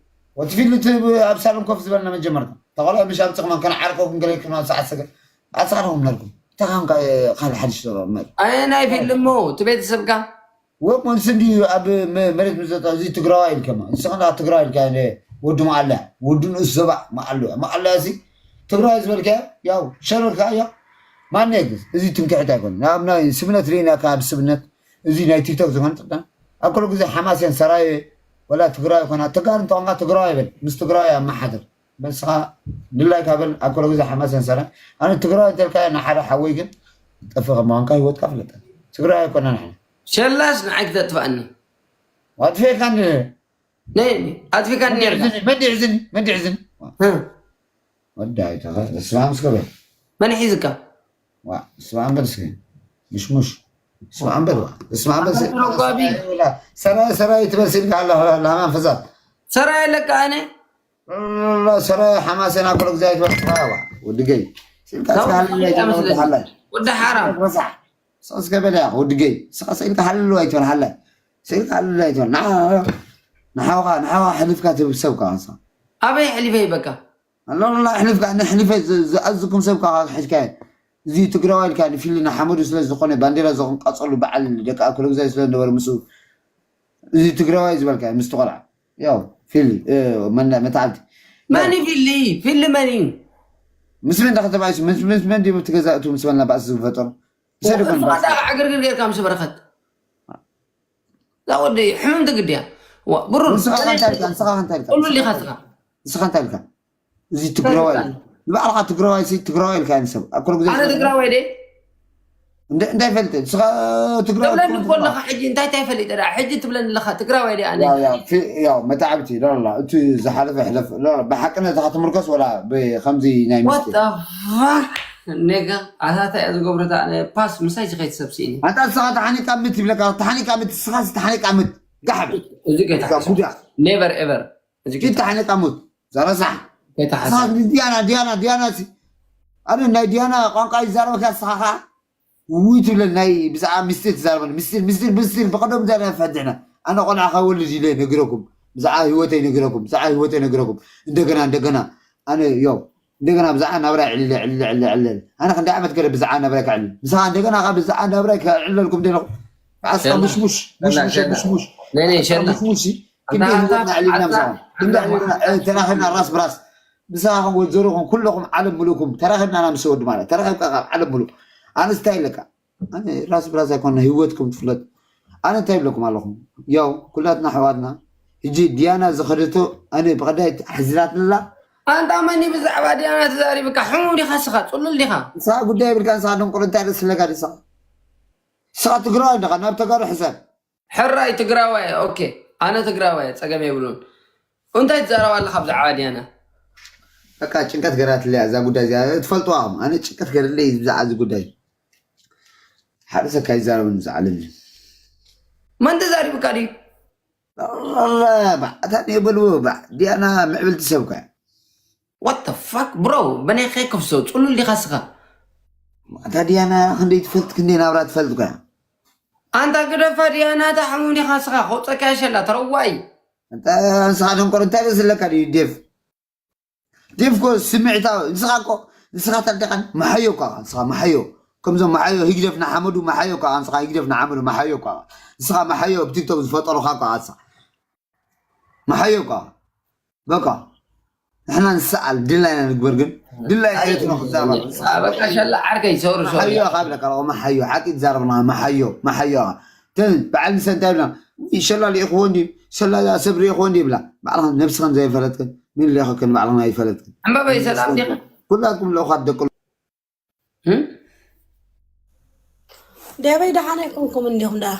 ወቲ ፊሊ እቲ ኣብ ሳሎን ኮፍ ዝበልና መጀመርታ። ተቆልዑ ምሽ ኣብ ጽቕማን ከነ ዓርኮ ክንገለ ክና ሰዓት ሰገ-፣ ኣሳዕርኹም ነርኩም። ተኻንካ፣ እ፣ ካልእ ሓድሽ ተረኽቡ ማለት። ኣየ ናይ ፊልም እሞ፣ እቲ ቤተሰብካ? ወ-፣ ወንስ እንዲ ኣብ መ-፣ መሬት ምዘጣ፣ እዚ ትግራዋይ ኢልከማ። ንስኻ ትግራዋይ ኢልካ፣ ነ-፣ ወዲ መዓላ፣ ወዲ ንኡስ ዘባ መዓሉ፣ መዓላ እዚ ትግራዋይ ዝበልካ፣ ያው፣ ሸረርካ፣ ያው፣ ማን የግዝ? እዚ ትምክሕት ኣይኮነን። ኣብ ናይ ስብነት ርኢና ካብ ስብነት፣ እዚ ናይ ቲክቶክ ዝኾነ ጥቅም። ኣብ ኩሉ ግዜ ሓማስያን ሰራየ፣ ወላ ትግራይ ኮና ተጋር እንተኾንካ ትግራዋይ በል፣ ምስ ትግራዋይ ኣመሓድር። በስኻ ድላይካ በል። ኣብ ኩሉ ግዜ ሓማሴን ሰራይ ኣነ ትግራዋይ እንተልካዮ ንሓደ ሓወይ ግን ጠፍእ ከም ምዃንካ ህይወትካ ፍለጠ። ትግራዋይ ኣይኮና ንሕና። ሸላስ ንዓይ ክተጥፍኣኒ። ኣጥፊእካ እንዲ ነይ ኣጥፊእካ መን ኔርካ። ይሕዝኒ? መን ይሕዝኒ? መን ይሕዝኒ? እ። ወዲ ኣይተኸ እስማም እስከ በል። መን ሒዝካ? ዋ እስማም በል እስኪ። ምሽሙሽ እስማም በል። ዋ እስማም በል እስኪ። ኣንተ ተረጓቢ። ሰራይ ሰራይ ትመስል ካለ ላማ ፈዛት። ሰራይ ኣለካ ኣነ። ሰራይ ሓማሴን ኣኮሎ ግዛይ ትመስል። ዋ ወዲ ገይ። ስልካ ናው ስካለ ስልካ ላይ መስለኒ። ተመጣለ። ወዲ ሓራም። ረሳሕ። ሰስ ገበለ ወዲ ገይ። ሰስ ኢልካ ሓልሉ ኣይትበል ሓላይ። ስኢልካ ሓልሉ ኣይትበል። ንዓ ንሓውኻ ንሓውኻ ሕልፍካ ትህብ ሰብካ። ኣበይ ሕሊፈ ይበካ? ኣሎላ ኣሕልፍካ፣ ንሕልፈ ዝ-፣ ዝኣዝኩም ሰብ ካኻ ሒዝካዮ። እዚ ትግራዋይ ኢልካ ንፊሊ ንሓመዱ ስለ ዝኾነ ባንዴራ ዘቐንቀጸሉ በዓል ደቂ ኣኮሎ ግዛይ ስለ ዝነበረ ምስኡ፣ እዚ ትግራዋይ ዝበልካዮ ምስቲ ቆልዓ። ያው ፊሊ፣ እ፣ መና-፣ መታዕብቲ። መን እዩ ፊሊ? ፊሊ መን እዩ? ምስ መን ዳኸ ተባኢሱ? ምስ፣ ምስ መን ድዩ ኣብቲ ገዛ እቱ ምስ በልና ባእሲ ዝፈጠሩ? ንሰ ደኮን እሱ ባእሲ። ኸዓ ዕግርግር ጌርካ ምስ በረኸት። እዛ ወዲ ሕምም ትግድያ። ዋ፣ ብሩር፣ ንስኻ እንታይ ኢልካ? ንስኻ እንታይ ኢልካ? ቁሉል ኢኻ ንስኻ። ንስኻ እንታይ ኢልካ? እዚ ትግራዋይ። ትግራዋይ። ንባዕልኻ ትግራዋይ ሲ ትግራዋይ ኢልካ ንሰብ። ኣብ ኩሉ ግዜ ኣነ ትግራዋይ ድየ? እንደ-፣ እንታይ ፈልጥ? ንስኻ ትግራዋይ ትብለኒ ትኾን እኮ ኣለኻ ትግራዋይ። ሕጂ እንታይ እንታይ ፈሊጠ ደኣ? ሕጂ ትብለኒ ኣለኻ ትግራዋይ ድየ ኣነ? ያው፣ ያው፣ ፊ-፣ ያው፣ መታዕብቲ፣ ላ፣ ላ፣ ላ፣ እቲ ዝሓለፈ ሕለፍ፣ ላ፣ ላ፣ ብሓቂ ነታ ክትምርኮስ ወላ ብኸምዚ ናይ What ሚስጢር? The fuck? ኔጋ፣ ኣታ እንታይ እያ ዝገብሮ እታ ኣነ ፓስ ምሳይ ዝኸይድ ሰብ ስኢኒ። ኣንታ ንስኻ ተሓኒቃ ምት ይብለካ፣ ተሓኒቃ ምት፣ ንስኻስ ተሓኒቃ ምት። ጋሕብ። እዚ ከይታ እዛ ሓሳብ። ጉዳ። Never ever። እዚ ኪድ ከይታ ተሓኒቃ ሙት። ዘረሳሕ። ከይታ ሓሳብ። ንስኻ ዲያና፣ ዲያና፣ ዲያና ሲ። ኣነ ናይ ዲያና ቋንቋ ይዛረበካ ንስኻ ኸዓ ውይ ትብለኒ፣ ናይ ብዛዕባ ሚስጢር ትዛረበኒ። ሚስጢር፣ ሚስጢር፣ ሚስጢር ብቐደም ዛና ፈትሕና። ኣነ ቆልዓ ከወልድ ኢለ ነግረኩም። ብዛዕባ ህይወተይ ነግረኩም። ብዛዕባ ህይወተይ ነግረኩም። እንደገና፣ እንደገና። ኣነ ዮ፣ እንደገና ብዛዕባ ናብራይ ዕልለ፣ ዕልለ፣ ዕልለ፣ ዕልለ። ኣነ ክንደይ ዓመት ገለ ብዛዕባ ናብራይ ከዕልል። ንስኻ እንደገና ካብ ብዛዕባ ናብራይ ከዕልለልኩም ደለኹ። ብዓስካ ሸላ። ምሽሙሽ፣ ሸላ፣ ምሽሙሽ፣ ሸላ። ምሽሙሽ። ነይ፣ ነይ፣ ብዓስካ ሸላ። ምሽሙሽ ሲ። ክንደይ ኣንታ ህይወትና ኣታ ዕሊልና ኣታ ምሳኹም። ክንደይ ኣታ ዕሊልና፣ ኣታ እ፣ ተራኺብና ራስ ብራስ። ምሳኹም ወዘሩኹም ኩለኹም ዓለም ምሉእኩም ተራኺብና ኢና ምስ ወዲ ማለት። ተራኺብካ ካብ ዓለም ምሉእ። ኣነ እንታይ ኢለካ? ኣነ ራስ ብራስ ኣይኮነ ህይወትኩም ትፍለጥ። ኣነ እንታይ ይብለኩም ኣለኹም? ያው ኩላትና ኣሕዋትና። ሕጂ ዲያና ዝኸደቶ ኣነ ብቐዳይ ኣሕዚናትንላ። ኣንታ መን እዩ ብዛዕባ ዲያና ተዛሪብካ? ሕሙም ዲኻ ንስኻ? ጽሉል ዲኻ? ንስኻ ጉዳይ የብልካ፣ ንስኻ ደንቆሮ እንታይ ርእሲ ኣለካ ድዩ ንስኻ? ንስኻ ትግራዋይ እንዲኻ፣ ናብ ተጋሩ ሕሰብ። ሕራይ ትግራዋይ፣ ኦኬ። ኣነ ትግራዋይ፣ ጸገም የብሉን። እንታይ ትዛረብ ኣለኻ ብዛዕባ ዲያና? በቃ ጭንቀት ገራትለይ እዛ ጉዳይ እዚኣ፣ ትፈልጥዋ ኢኹም። ኣነ ጭንቀት ገርለይ ብዛዕባ እዚ ጉዳይ። ሓደ ሰብ ካይዛረብን ዝዓለኒ። መን ተዛሪብካ ድዩ? ኣላ፣ ባዕ፣ ኣታ ኔበልዎ፣ ባዕ፣ ዲያና ምዕብልቲ ሰብ እኮ እያ። What the fuck, bro? በናይ ከይከፍሶ፣ ጽሉል ዲኻ ስኻ? ኣታ ዲያና ክንደይ ትፈልጥ፣ ክንደይ ናብራ ትፈልጥ እኮ እያ። ኣንታ ግደፋ ዲያና፣ እታ ሕሙም ዲኻ ስኻ? ከውጸካ ሸላ፣ ተረዋይ። ኣንታ ንስኻ ደንቆሮ፣ እንታይ ርእሲ ኣለካ ድዩ፣ ዴፍ? ዴፍ እኮ ስምዒታዊ፣ ንስኻ እኮ፣ ንስኻ ታዲያ ኻን መሓዮ እኳ፣ ንስኻ መሓዮ። ከምዞም መሓዮ፣ ህግደፍ ንሓመዱ መሓዮ እኳ፣ ንስኻ ህግደፍ ንሓመዱ መሓዮ እኳ። ንስኻ መሓዮ፣ ኣብ ቲክቶክ ዝፈጠሩኻ እኳ፣ ንስኻ። መሓዮ እኳ። በቃ። ንሕና ንሰኣል፣ ድላይና ንግበር ግን፣ ድላይ ኣየትና ክዛረብ። በቃ ሸላ ዓርከይ፣ ሶሪ፣ ሶሪ። መሓዮ ካብ ለካ፣ መሓዮ፣ ሓቂ ትዛረብና፣ መሓዮ፣ መሓዮ። ተን፣ በዓል ንሰ እንታይ ብልና? ሸላ ልኢኽዎ እንዲ፣ ሸላ ሰብ ርኢኽዎ እንዲ ይብላ። ባዕልኽን ነብስኽን ዘይፈለጥክን፣ ምን ልኢኽክን ባዕልኽን ኣይፈለጥክን። ዕምባባይ ሰላም ዲኻ? ኩላትኩም ልኡኻት ደቂ እም? ደበይ ደሓን ኣይኮንኩም እንዲኹም ደኣ?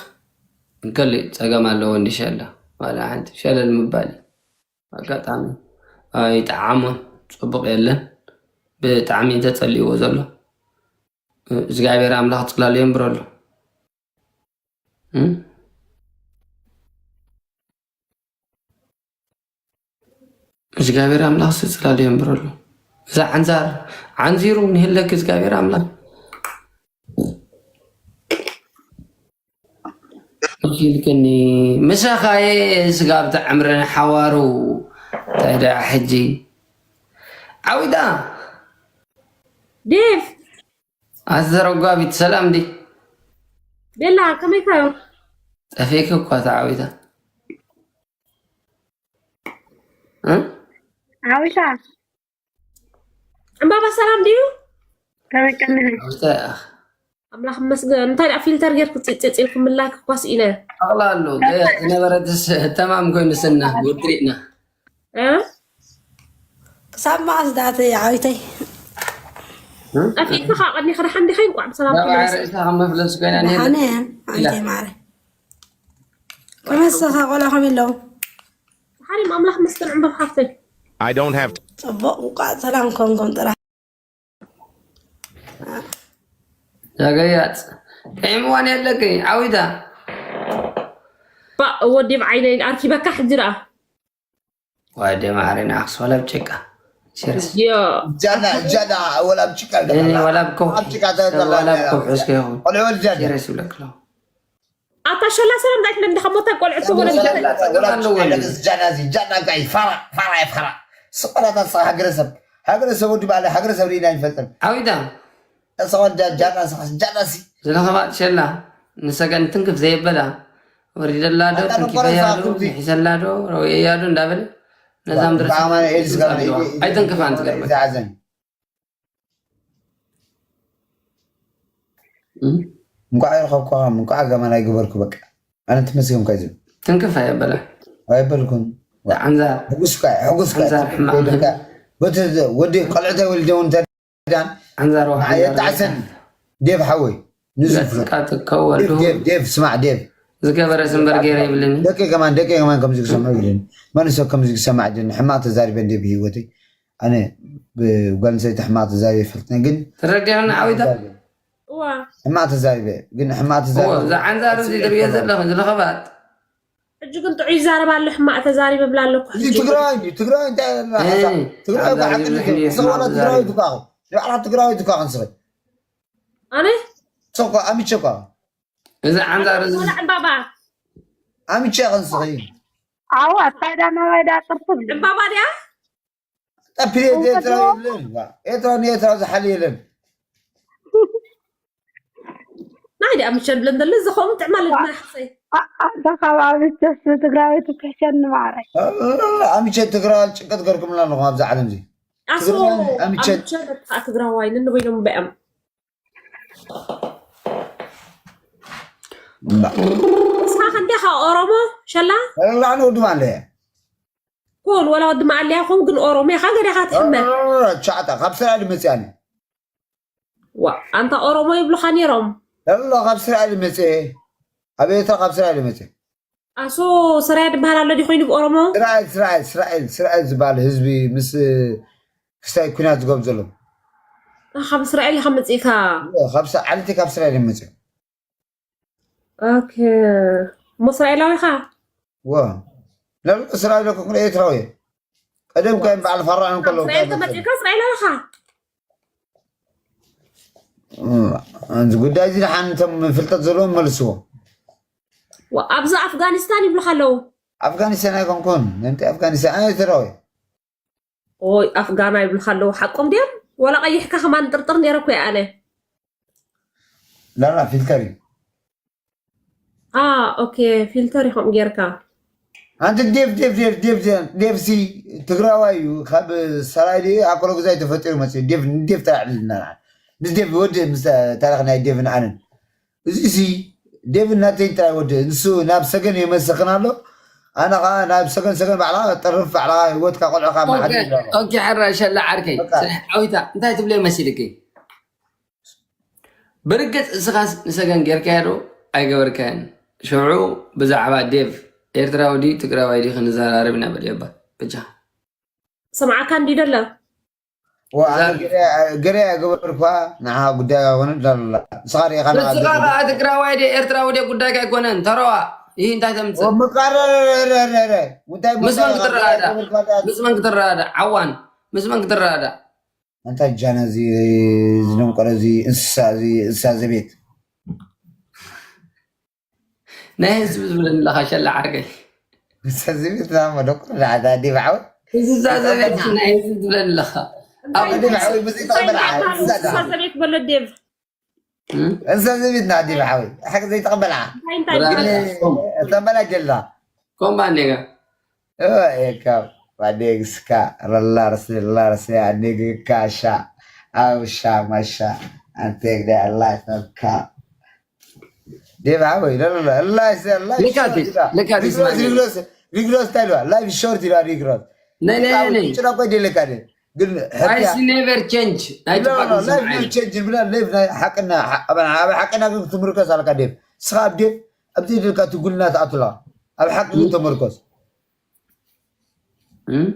እንከሊ ጸገም ኣለዎ እንዲ ሸላ? ዋላ ሓንቲ ሸለል ምባል እዩ። ኣጋጣሚ ኣይጠዓሞን፣ ጽቡቕ የለን። ብጣዕሚ እንተጸልይዎ ዘሎ፣ እግዚኣብሔር ኣምላኽ ጽላሉ የንብረሉ። እም? እግዚኣብሔር ኣምላኽ ጽላሉ የንብረሉ። እዛ ዓንዛር ዓንዚሩ ንህለክ እግዚኣብሔር ኣምላኽ። እሺ ኢልክኒ፣ ምሳኻየ ስጋብ ተዕምረኒ ሓዋሩ። እንታይ ደኣ ሕጂ? ዓዊታ። ዴቭ። ኣዘረጓቢት ሰላም ዲ? ቤላ፣ ከመይ ካዮ? ጠፊእኪ እኳ ተዓዊታ። እ? ዓዊታ። ዕምባባ ሰላም ድዩ? ከመይ ቀኒኺ? ዓዊታ፣ ኣምላኽ ይመስገን። እንታይ ደኣ ፊልተር ጌርኩ ጽጽጽ ኢልኩ ምላክ እኳ ስኢነ። ኣቕላሉ፣ ገ-፣ ዝነበረትስ ተማም ኮይኑ ስና፣ ወድሪእና። እ? ክሳብ መዓስ ደኣ እቲ ዓዊተይ? እ? ጠፊእካ ካብ ቀድሚኻ ደሓን ዲኻ? እንቋዕ ብሰላም ደብዓ ተመለስካ። ርእሳ ከም መፍለስ ኮይና ነይራ። ደሓን እየ፣ ኢላ። ዓዊተይ ማዕረ። ከመሰኻ ቆልዓ ከመይ ኣለዉ? ደሓን እዮም፣ ኣምላኽ ይመስገን ዕምበብ ሓፍተይ። I don't have to ጽቡቕ፣ እንቋዕ ሰላም ኮንኩም ጥራሕ። ዛገያጽ ጥዕምዋን የለኪ ዓዊታ። ባእ፣ ወዲ ብዓይነይ ኣርኪበካ ሕጂ ደኣ። ወዲ ማዕረ ንዓኽስ ዋላ ብጭቃ። ሲሪየስ። ዮ። ጃና፣ ጃና፣ ወላ ብጭቃ እኔ ይገባላ። ወላ ብከውሒ። ኣብ ጭቃ ተገባላ ወላ ይገባላ። ብከውሒ እስከ ይኹን። ቆልዑ ወልጃ። ሲሪየስ ይብለክ ኣለኹ። ኣታ ሸላ ሰላም ዳይት ለምደ ከሞታ ቆልዑ ሰላም ወላ ሰላም ብጭቃ ወላ ኣለዎ ብጭቃ ወላ። ይገባላ። ጃና እዚ፣ ጃና ጋይ፣ ፋራ፣ ፋራ፣ ፋራ። ስቆላታ ሃገረሰብ። ሃገረሰብ ወዲ ባለ፣ ሃገረሰብ ሪኢና ይፈልጥም። ዓዊታ። እሰ ወዳ ጃና፣ እሰ ጃና ሲ። ዝለኸባ ሸላ፣ ንሰገን ትንክፍ ዘየበላ፣ ወሪደላ ዶ፣ ኣታ ትንኪፈያ ዶ፣ ንቆረሳ ኩምዚ። ምሒሰላ ዶ፣ ረውየያ ዶ እንዳበለ፣ ነዛ ዋ፣ ምድሪ ብኣማኑኤል ስጋብ ኣለዋ። ኢድ፣ ኢድ፣ ኣይተንክፋ፣ ኢድ፣ እንትገርመካ። ዝዓዘን። እም? እንኳዕ ኣይረኸብኳ፣ እንኳዕ ኣጋማን ኣይገበርኩ፣ በቃ። ኣነ ትመስገን እኳ እዩ ዝብል። ትንክፍ ኣየበላ። ኣይበልኩን። ዓንዛር። ሕጉስ እኳ፣ ሕጉስ እኳ። ዓንዛር ሕማቕ። ወዲ እኳ፣ በቲ ወዲ ቆልዑተይ ወሊደ እውን ዳን ዓንዛር ወሓንዛር የጣዕሰን። ዴቭ ሓወይ፣ ንሱ ገጽካ ፍለጥ። ትከወሉ። ዴቭ፣ ዴቭ፣ ዴቭ፣ ስማዕ፣ ዴቭ። ዝገበረ ስምበር ገይረ ይብልኒ። ደቂ ከማን፣ ደቂ ከማን ከምዚ ክሰምዑ ይብልኒ። መን ሰብ ከምዚ ክሰማዕ ይብልኒ። ሕማቕ ተዛሪበ እንደ ብህይወተይ። ኣነ ብጓል ኣንስተይቲ ሕማቕ ተዛሪበ ይፈልጥኒ፣ ግን ትረዲእኒ ዓዊታ? እዋ። ሕማቕ ተዛሪበ፣ ግን ሕማቕ እዎ፣ ተዛሪበ። እዛ ዓንዛር እዚ ትርእዮ ዘለኹ፣ ዝለኸባት። ሕጂ ግን ጥዑይ ይዛረብ ኣሎ፣ ሕማቕ ተዛሪበ ብላ ኣለኩ እዚ ሕጂ። ትግራዋይ እንዲ፣ ትግራዋይ እንታይ ኣለና እ፣ ሓሳብ? ትግራዋይ ዓንዛር እኳ ዓቅሊ ይብልሕ የለን። እንዲ፣ ንስኻ ዋላ ሕማቕ ትግራዋይ ዝዛረብ። ትኳኹ። ንባዕልኻ ትግራዋይ ትኳኹ ንስኺ። ኣነ? ንስኺ እኮ ኣምቼ እኳ። እዚ ዓንዛር እዚ ወላ ዕምባባ። ኣምቼ ኢኺ ንስኺ። ኣዋ፣ እንታይ ዳ ናባይ ዳ ጥርጥር? ዕምባባ ድያ? ጠፊኤ እውቀት ኤርትራዊ ነው። የለን። ኤርትራዊ ንኤርትራዊ ዝሓሊ የለን። ናይ ዲኣ ምሸት ብለን ደለ ዝኸውን ጥዕማ ለድማ ሓሰይ። ኣ-፣ ኣንታ ካብ ኣብቸስ ትግራወይቲ ትሕሸኒ ማዕረይ። ኣ-፣ ኣምቸ ትግራዋይ ጭንቀት ገርኩምና ኣለኹም ኣብዛ ዓለም እዚ። ኣሶ ትግራዋይ ኣምቸ ኣምቸ በቃ ትግራዋይ ነንበይኖም በያም። እምባ። ንስኻ ክንደኻ ኦሮሞ ሸላ? ላዕኒ ወድማ ኣለየ። ኩን ወላ ወድማ ኣለያ ኩን ግን ኦሮሞ ኢኻ ገዲኻ ትሕመ። ቻዕታ ካብ ስራሕ ድመፅኣኒ። ዋ፣ ኣንታ ኦሮሞ ይብሉኻ ነይሮም። ሄሎ፣ ካብ እስራኤል መጽኤ። ኣብ ኤርትራ ካብ እስራኤል መጽኤ። ኣሶ ስራያ ዝበሃል ኣሎ ድዩ ኮይኑ ብኦሮሞ? እስራኤል፣ እስራኤል፣ እስራኤል፣ እስራኤል ዝበሃል ህዝቢ ምስ ክስታይ ኩናት ዝገብሩ ዘለዉ። ኣ፣ ካብ እስራኤል ኢኻ መጺእካ? እወ፣ ካብ ስ-፣ ዓሌተይ ካብ እስራኤል እዮም መጺኦም። ኦኬ። እሞ እስራኤላዊ ኢኻ? እወ። ሄሎ፣ እስራኤል እኮ ኩሉ ኤርትራዊ እየ። ቀደም እወ። ከም በዓል ፈራን ካብ ከለዉ እስራኤል እንታይ ተመጺእካ እስራኤላዊ ኢኻ? እዚ ጉዳይ እዚ ደሓን እቶም ፍልጠት ዘለዎም መልስዎ። ዋ፣ ኣብዚ ኣፍጋኒስታን ይብሉኻ ኣለዉ። ኣፍጋኒስታን ኣይኮንኩን፣ ነንቲ ኣፍጋኒስታን ኣነ ኤርትራዊ። ኦይ፣ ኣፍጋና ይብሉኻ ኣለዉ። ሓቆም ድዮም? ወላ ቀይሕካ ከማን ጥርጥር ነይረ እኮ እየ ኣነ። ላላ ፊልተር እዩ። ኣ፣ ኦኬ፣ ፊልተር ኢኹም ጌርካ። ኣንቲ ዴቭ፣ ዴቭ፣ ዴቭ፣ ዴቭ፣ ዴቭ፣ ዴቭ ሲ ትግራዋይ እዩ። ካብ ሰራይ ድዩ ኣብ ኮሎ ግዛይ ተፈጢሩ መጽዩ። ዴቭ፣ ዴቭ ጥራሕ ዕልልና ንዓ። ምስ ዴቭ ወዲ፣ ምስ ታሪኽ ናይ ዴቭን ኣነን። እዚ ሲ ዴቭ ናተይ ጥራይ ወዲ። ንሱ ናብ ሰገን የመስኽን ኣሎ። ኣነ ኸዓ ናብ ሰገን፣ ሰገን ባዕላ ጠርፍ፣ ባዕላ ህይወትካ ቆልዑኻ ኦኬ፣ መሓድር ይብሎ። ኦኬ፣ ሕራይ ሸላ ዓርከይ። በቃ። ስራሕ ዓዊታ፣ እንታይ ትብለይ መሲልኪ? ብርግጽ እስኻስ ንሰገን ጌርካዮ ዶ ኣይገበርካዮን? ሽዑ ብዛዕባ ዴቭ ኤርትራዊ ድዩ ትግራዋይ ድዩ ክንዘራረብ ኢና በልዮ እባ በጃኻ። ሰምዓካ እንዲ ደለ? ዋ፣ ኣነ እዛ ገለ፣ ገለ ኣይገበርኳ፣ ንዓ ጉዳይ ኣይኮነን፣ ላላላ። ንስኻ ርኢኻ ንስኻ ንቓል ከኣ ትግራዋይ ድየ ኤርትራዊ ድየ ጉዳይካ ኣይኮነን፣ ተረዋ። ይህ እንታይ ተምጽእ? ኦ፣ ምቃረር፣ ረ፣ ረ፣ ረ፣ ረ። እንታይ ምስ መን ጉዳይ ክትረዳዳእ? ኣይገበርኳ፣ ዳ-፣ ምስ መን ክትረዳዳእ? ዓዋን፣ ምስ መን ክትረዳዳእ? ኣንታ ጃና እዚ ዝደንቆረ እዚ እንስሳ እዚ እንስሳ ዘቤት። ናይ ህዝቢ ዝብለኒ ኣለኻ ሸላ ዓርከይ። እንስሳ ዘቤት ና መደቆ ዳዕዳ ዲ ባዕው። እንስሳ ዘቤት ናይ ህዝቢ ዝብለኒ ኣለኻ። ኣብ ኣዲ ባዕው ብዙ ተበላ። እንስሳ ዘቤት በሎ ዴቭ። እም? እንስሳ ዘቤት ና ዲ ባዕው። ሓቂ ዘይተቐበላ። እንታይ እንታይ ብላ? ብላ? ተበላ ጀላ። ኮምባ ኔጋ። ኦ፣ ኤካ፣ ባዴግስካ፣ ረላርስ፣ ላርስ፣ ያኔግካ፣ ሻ፣ ኣው፣ ሻ፣ ማሻ። And take that life of cop. ዴቭ ሓወይ፣ ላ፣ ላ፣ ላ፣ ላ፣ ላ፣ ላ፣ Look at this. Look at this, my dude. ሪግሮስ፣ ሪግሮስ እንታይ ኢልዋ? Life is short ኢልዋ፣ ሪግሮስ። ናይ፣ ናይ፣ ናይ፣ ናይ። ጭራ እኮ ኣይደለካ ድዩ? ግን Life ሕክያ never change። ናይ ኖ፣ ኖ፣ ትባል ኖ፣ ላይፍ ስምዓኒ። ኔቨር ቼንጅ ብላ፣ ላይፍ ናይ ሓቅና፣ ሓ-፣ ኣብ፣ ኣብ ሓቅና ግን ክትምርኮስ ኣለካ ዴቭ። ንስኻ ኣብ ዴቭ፣ ኣብ ዘይደልካ ትጉልና ትኣቱ ኣለኻ። ኣብ ሓቂ ግን ተመርኮስ። እም?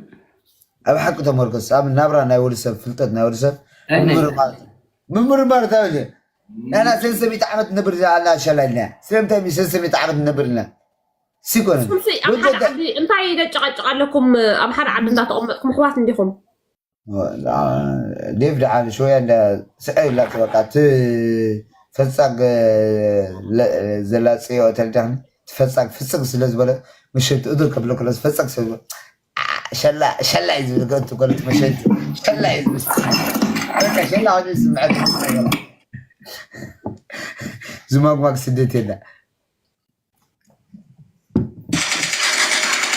ኣብ ሓቂ ተመርኮስ። ኣብ ናብራ ናይ ወዲ ሰብ፣ ፍልጠት ናይ ወዲ ሰብ ኣይ፣ ናይ ምምርማር፣ ምምርማር እንታይ እዩ? ንሕና ሰለስተ ሚእቲ ዓመት ንነብር ዘለና ሸላ ኢልና። ስለምንታይ ሰለስተ ሚእቲ ዓመት ንነብር ዘለና? ሲኮነ። ንስኹም ሲ ኣብ ሓደ ዓዲ እንታይ ደጨቃጨቅ ኣለኩም? ኣብ ሓደ ዓዲ እንዳተቀመጥኩም ኣሕዋት እንዲኹም። ዴቭ ደሓን ሽወያ እንዳ ስዐ ኢላቶ በቃ እቲ ፈጻግ ለ-፣ ዘላጽዮ ተልዳኽኒ እቲ ፈጻግ ፍጽግ ስለ ዝበለ ምሸት እዱር ከብሎ ከሎ ፈጸግ ስለ ዝበለ ሸላ፣ ሸላ እዩ ዝብል። ገንቱ ከሎ እቲ መሸት ሸላ እዩ ዝብል። በቃ ሸላ ኮይኑ ዝስምዐት ዝማግማግ ስደት የለ።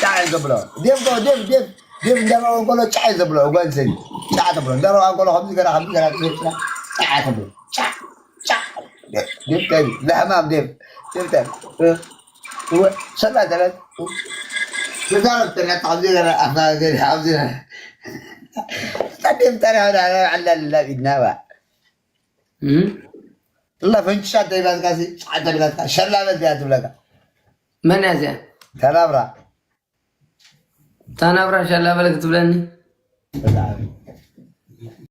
ጫዕ እዩ ዘብሎ። ዴቭ፣ ዴቭ፣ ዴቭ፣ ዴቭ እንዳረዋ እንከሎ ጫዕ እዩ ዘብሎ። ጓል ሰይ ጫዕ ተብሎ። እንዳረዋ እንከሎ ከምዚ ገራ፣ ከምዚ ገራ፣ ጫዕ ተብሎ። ጫዕ፣ ጫዕ። ዴቭ፣ ዴቭ፣ ዴቭ፣ ለሕማም ዴቭ፣ ዴቭ፣ ዴቭ። እ፣ እወ፣ ሰላ ተረት። ተዛረብ ተረት፣ ከምዚ ገራ፣ ኣፍና ገራ፣ ከምዚ ገራ። ዴቭ፣ ታሪኽ፣ ዓላ፣ ዓላ፣ ኢድና፣ ባ። እም? እላ ፈንጭሻ ተይባትካ ሲ፣ ጫዓ ተብላትካ፣ ሸላ በል እያ ትብለካ። መን እያ እዚኣ? ተናብራ። ተናብራ ሸላ በል ክትብለኒ? እላ፣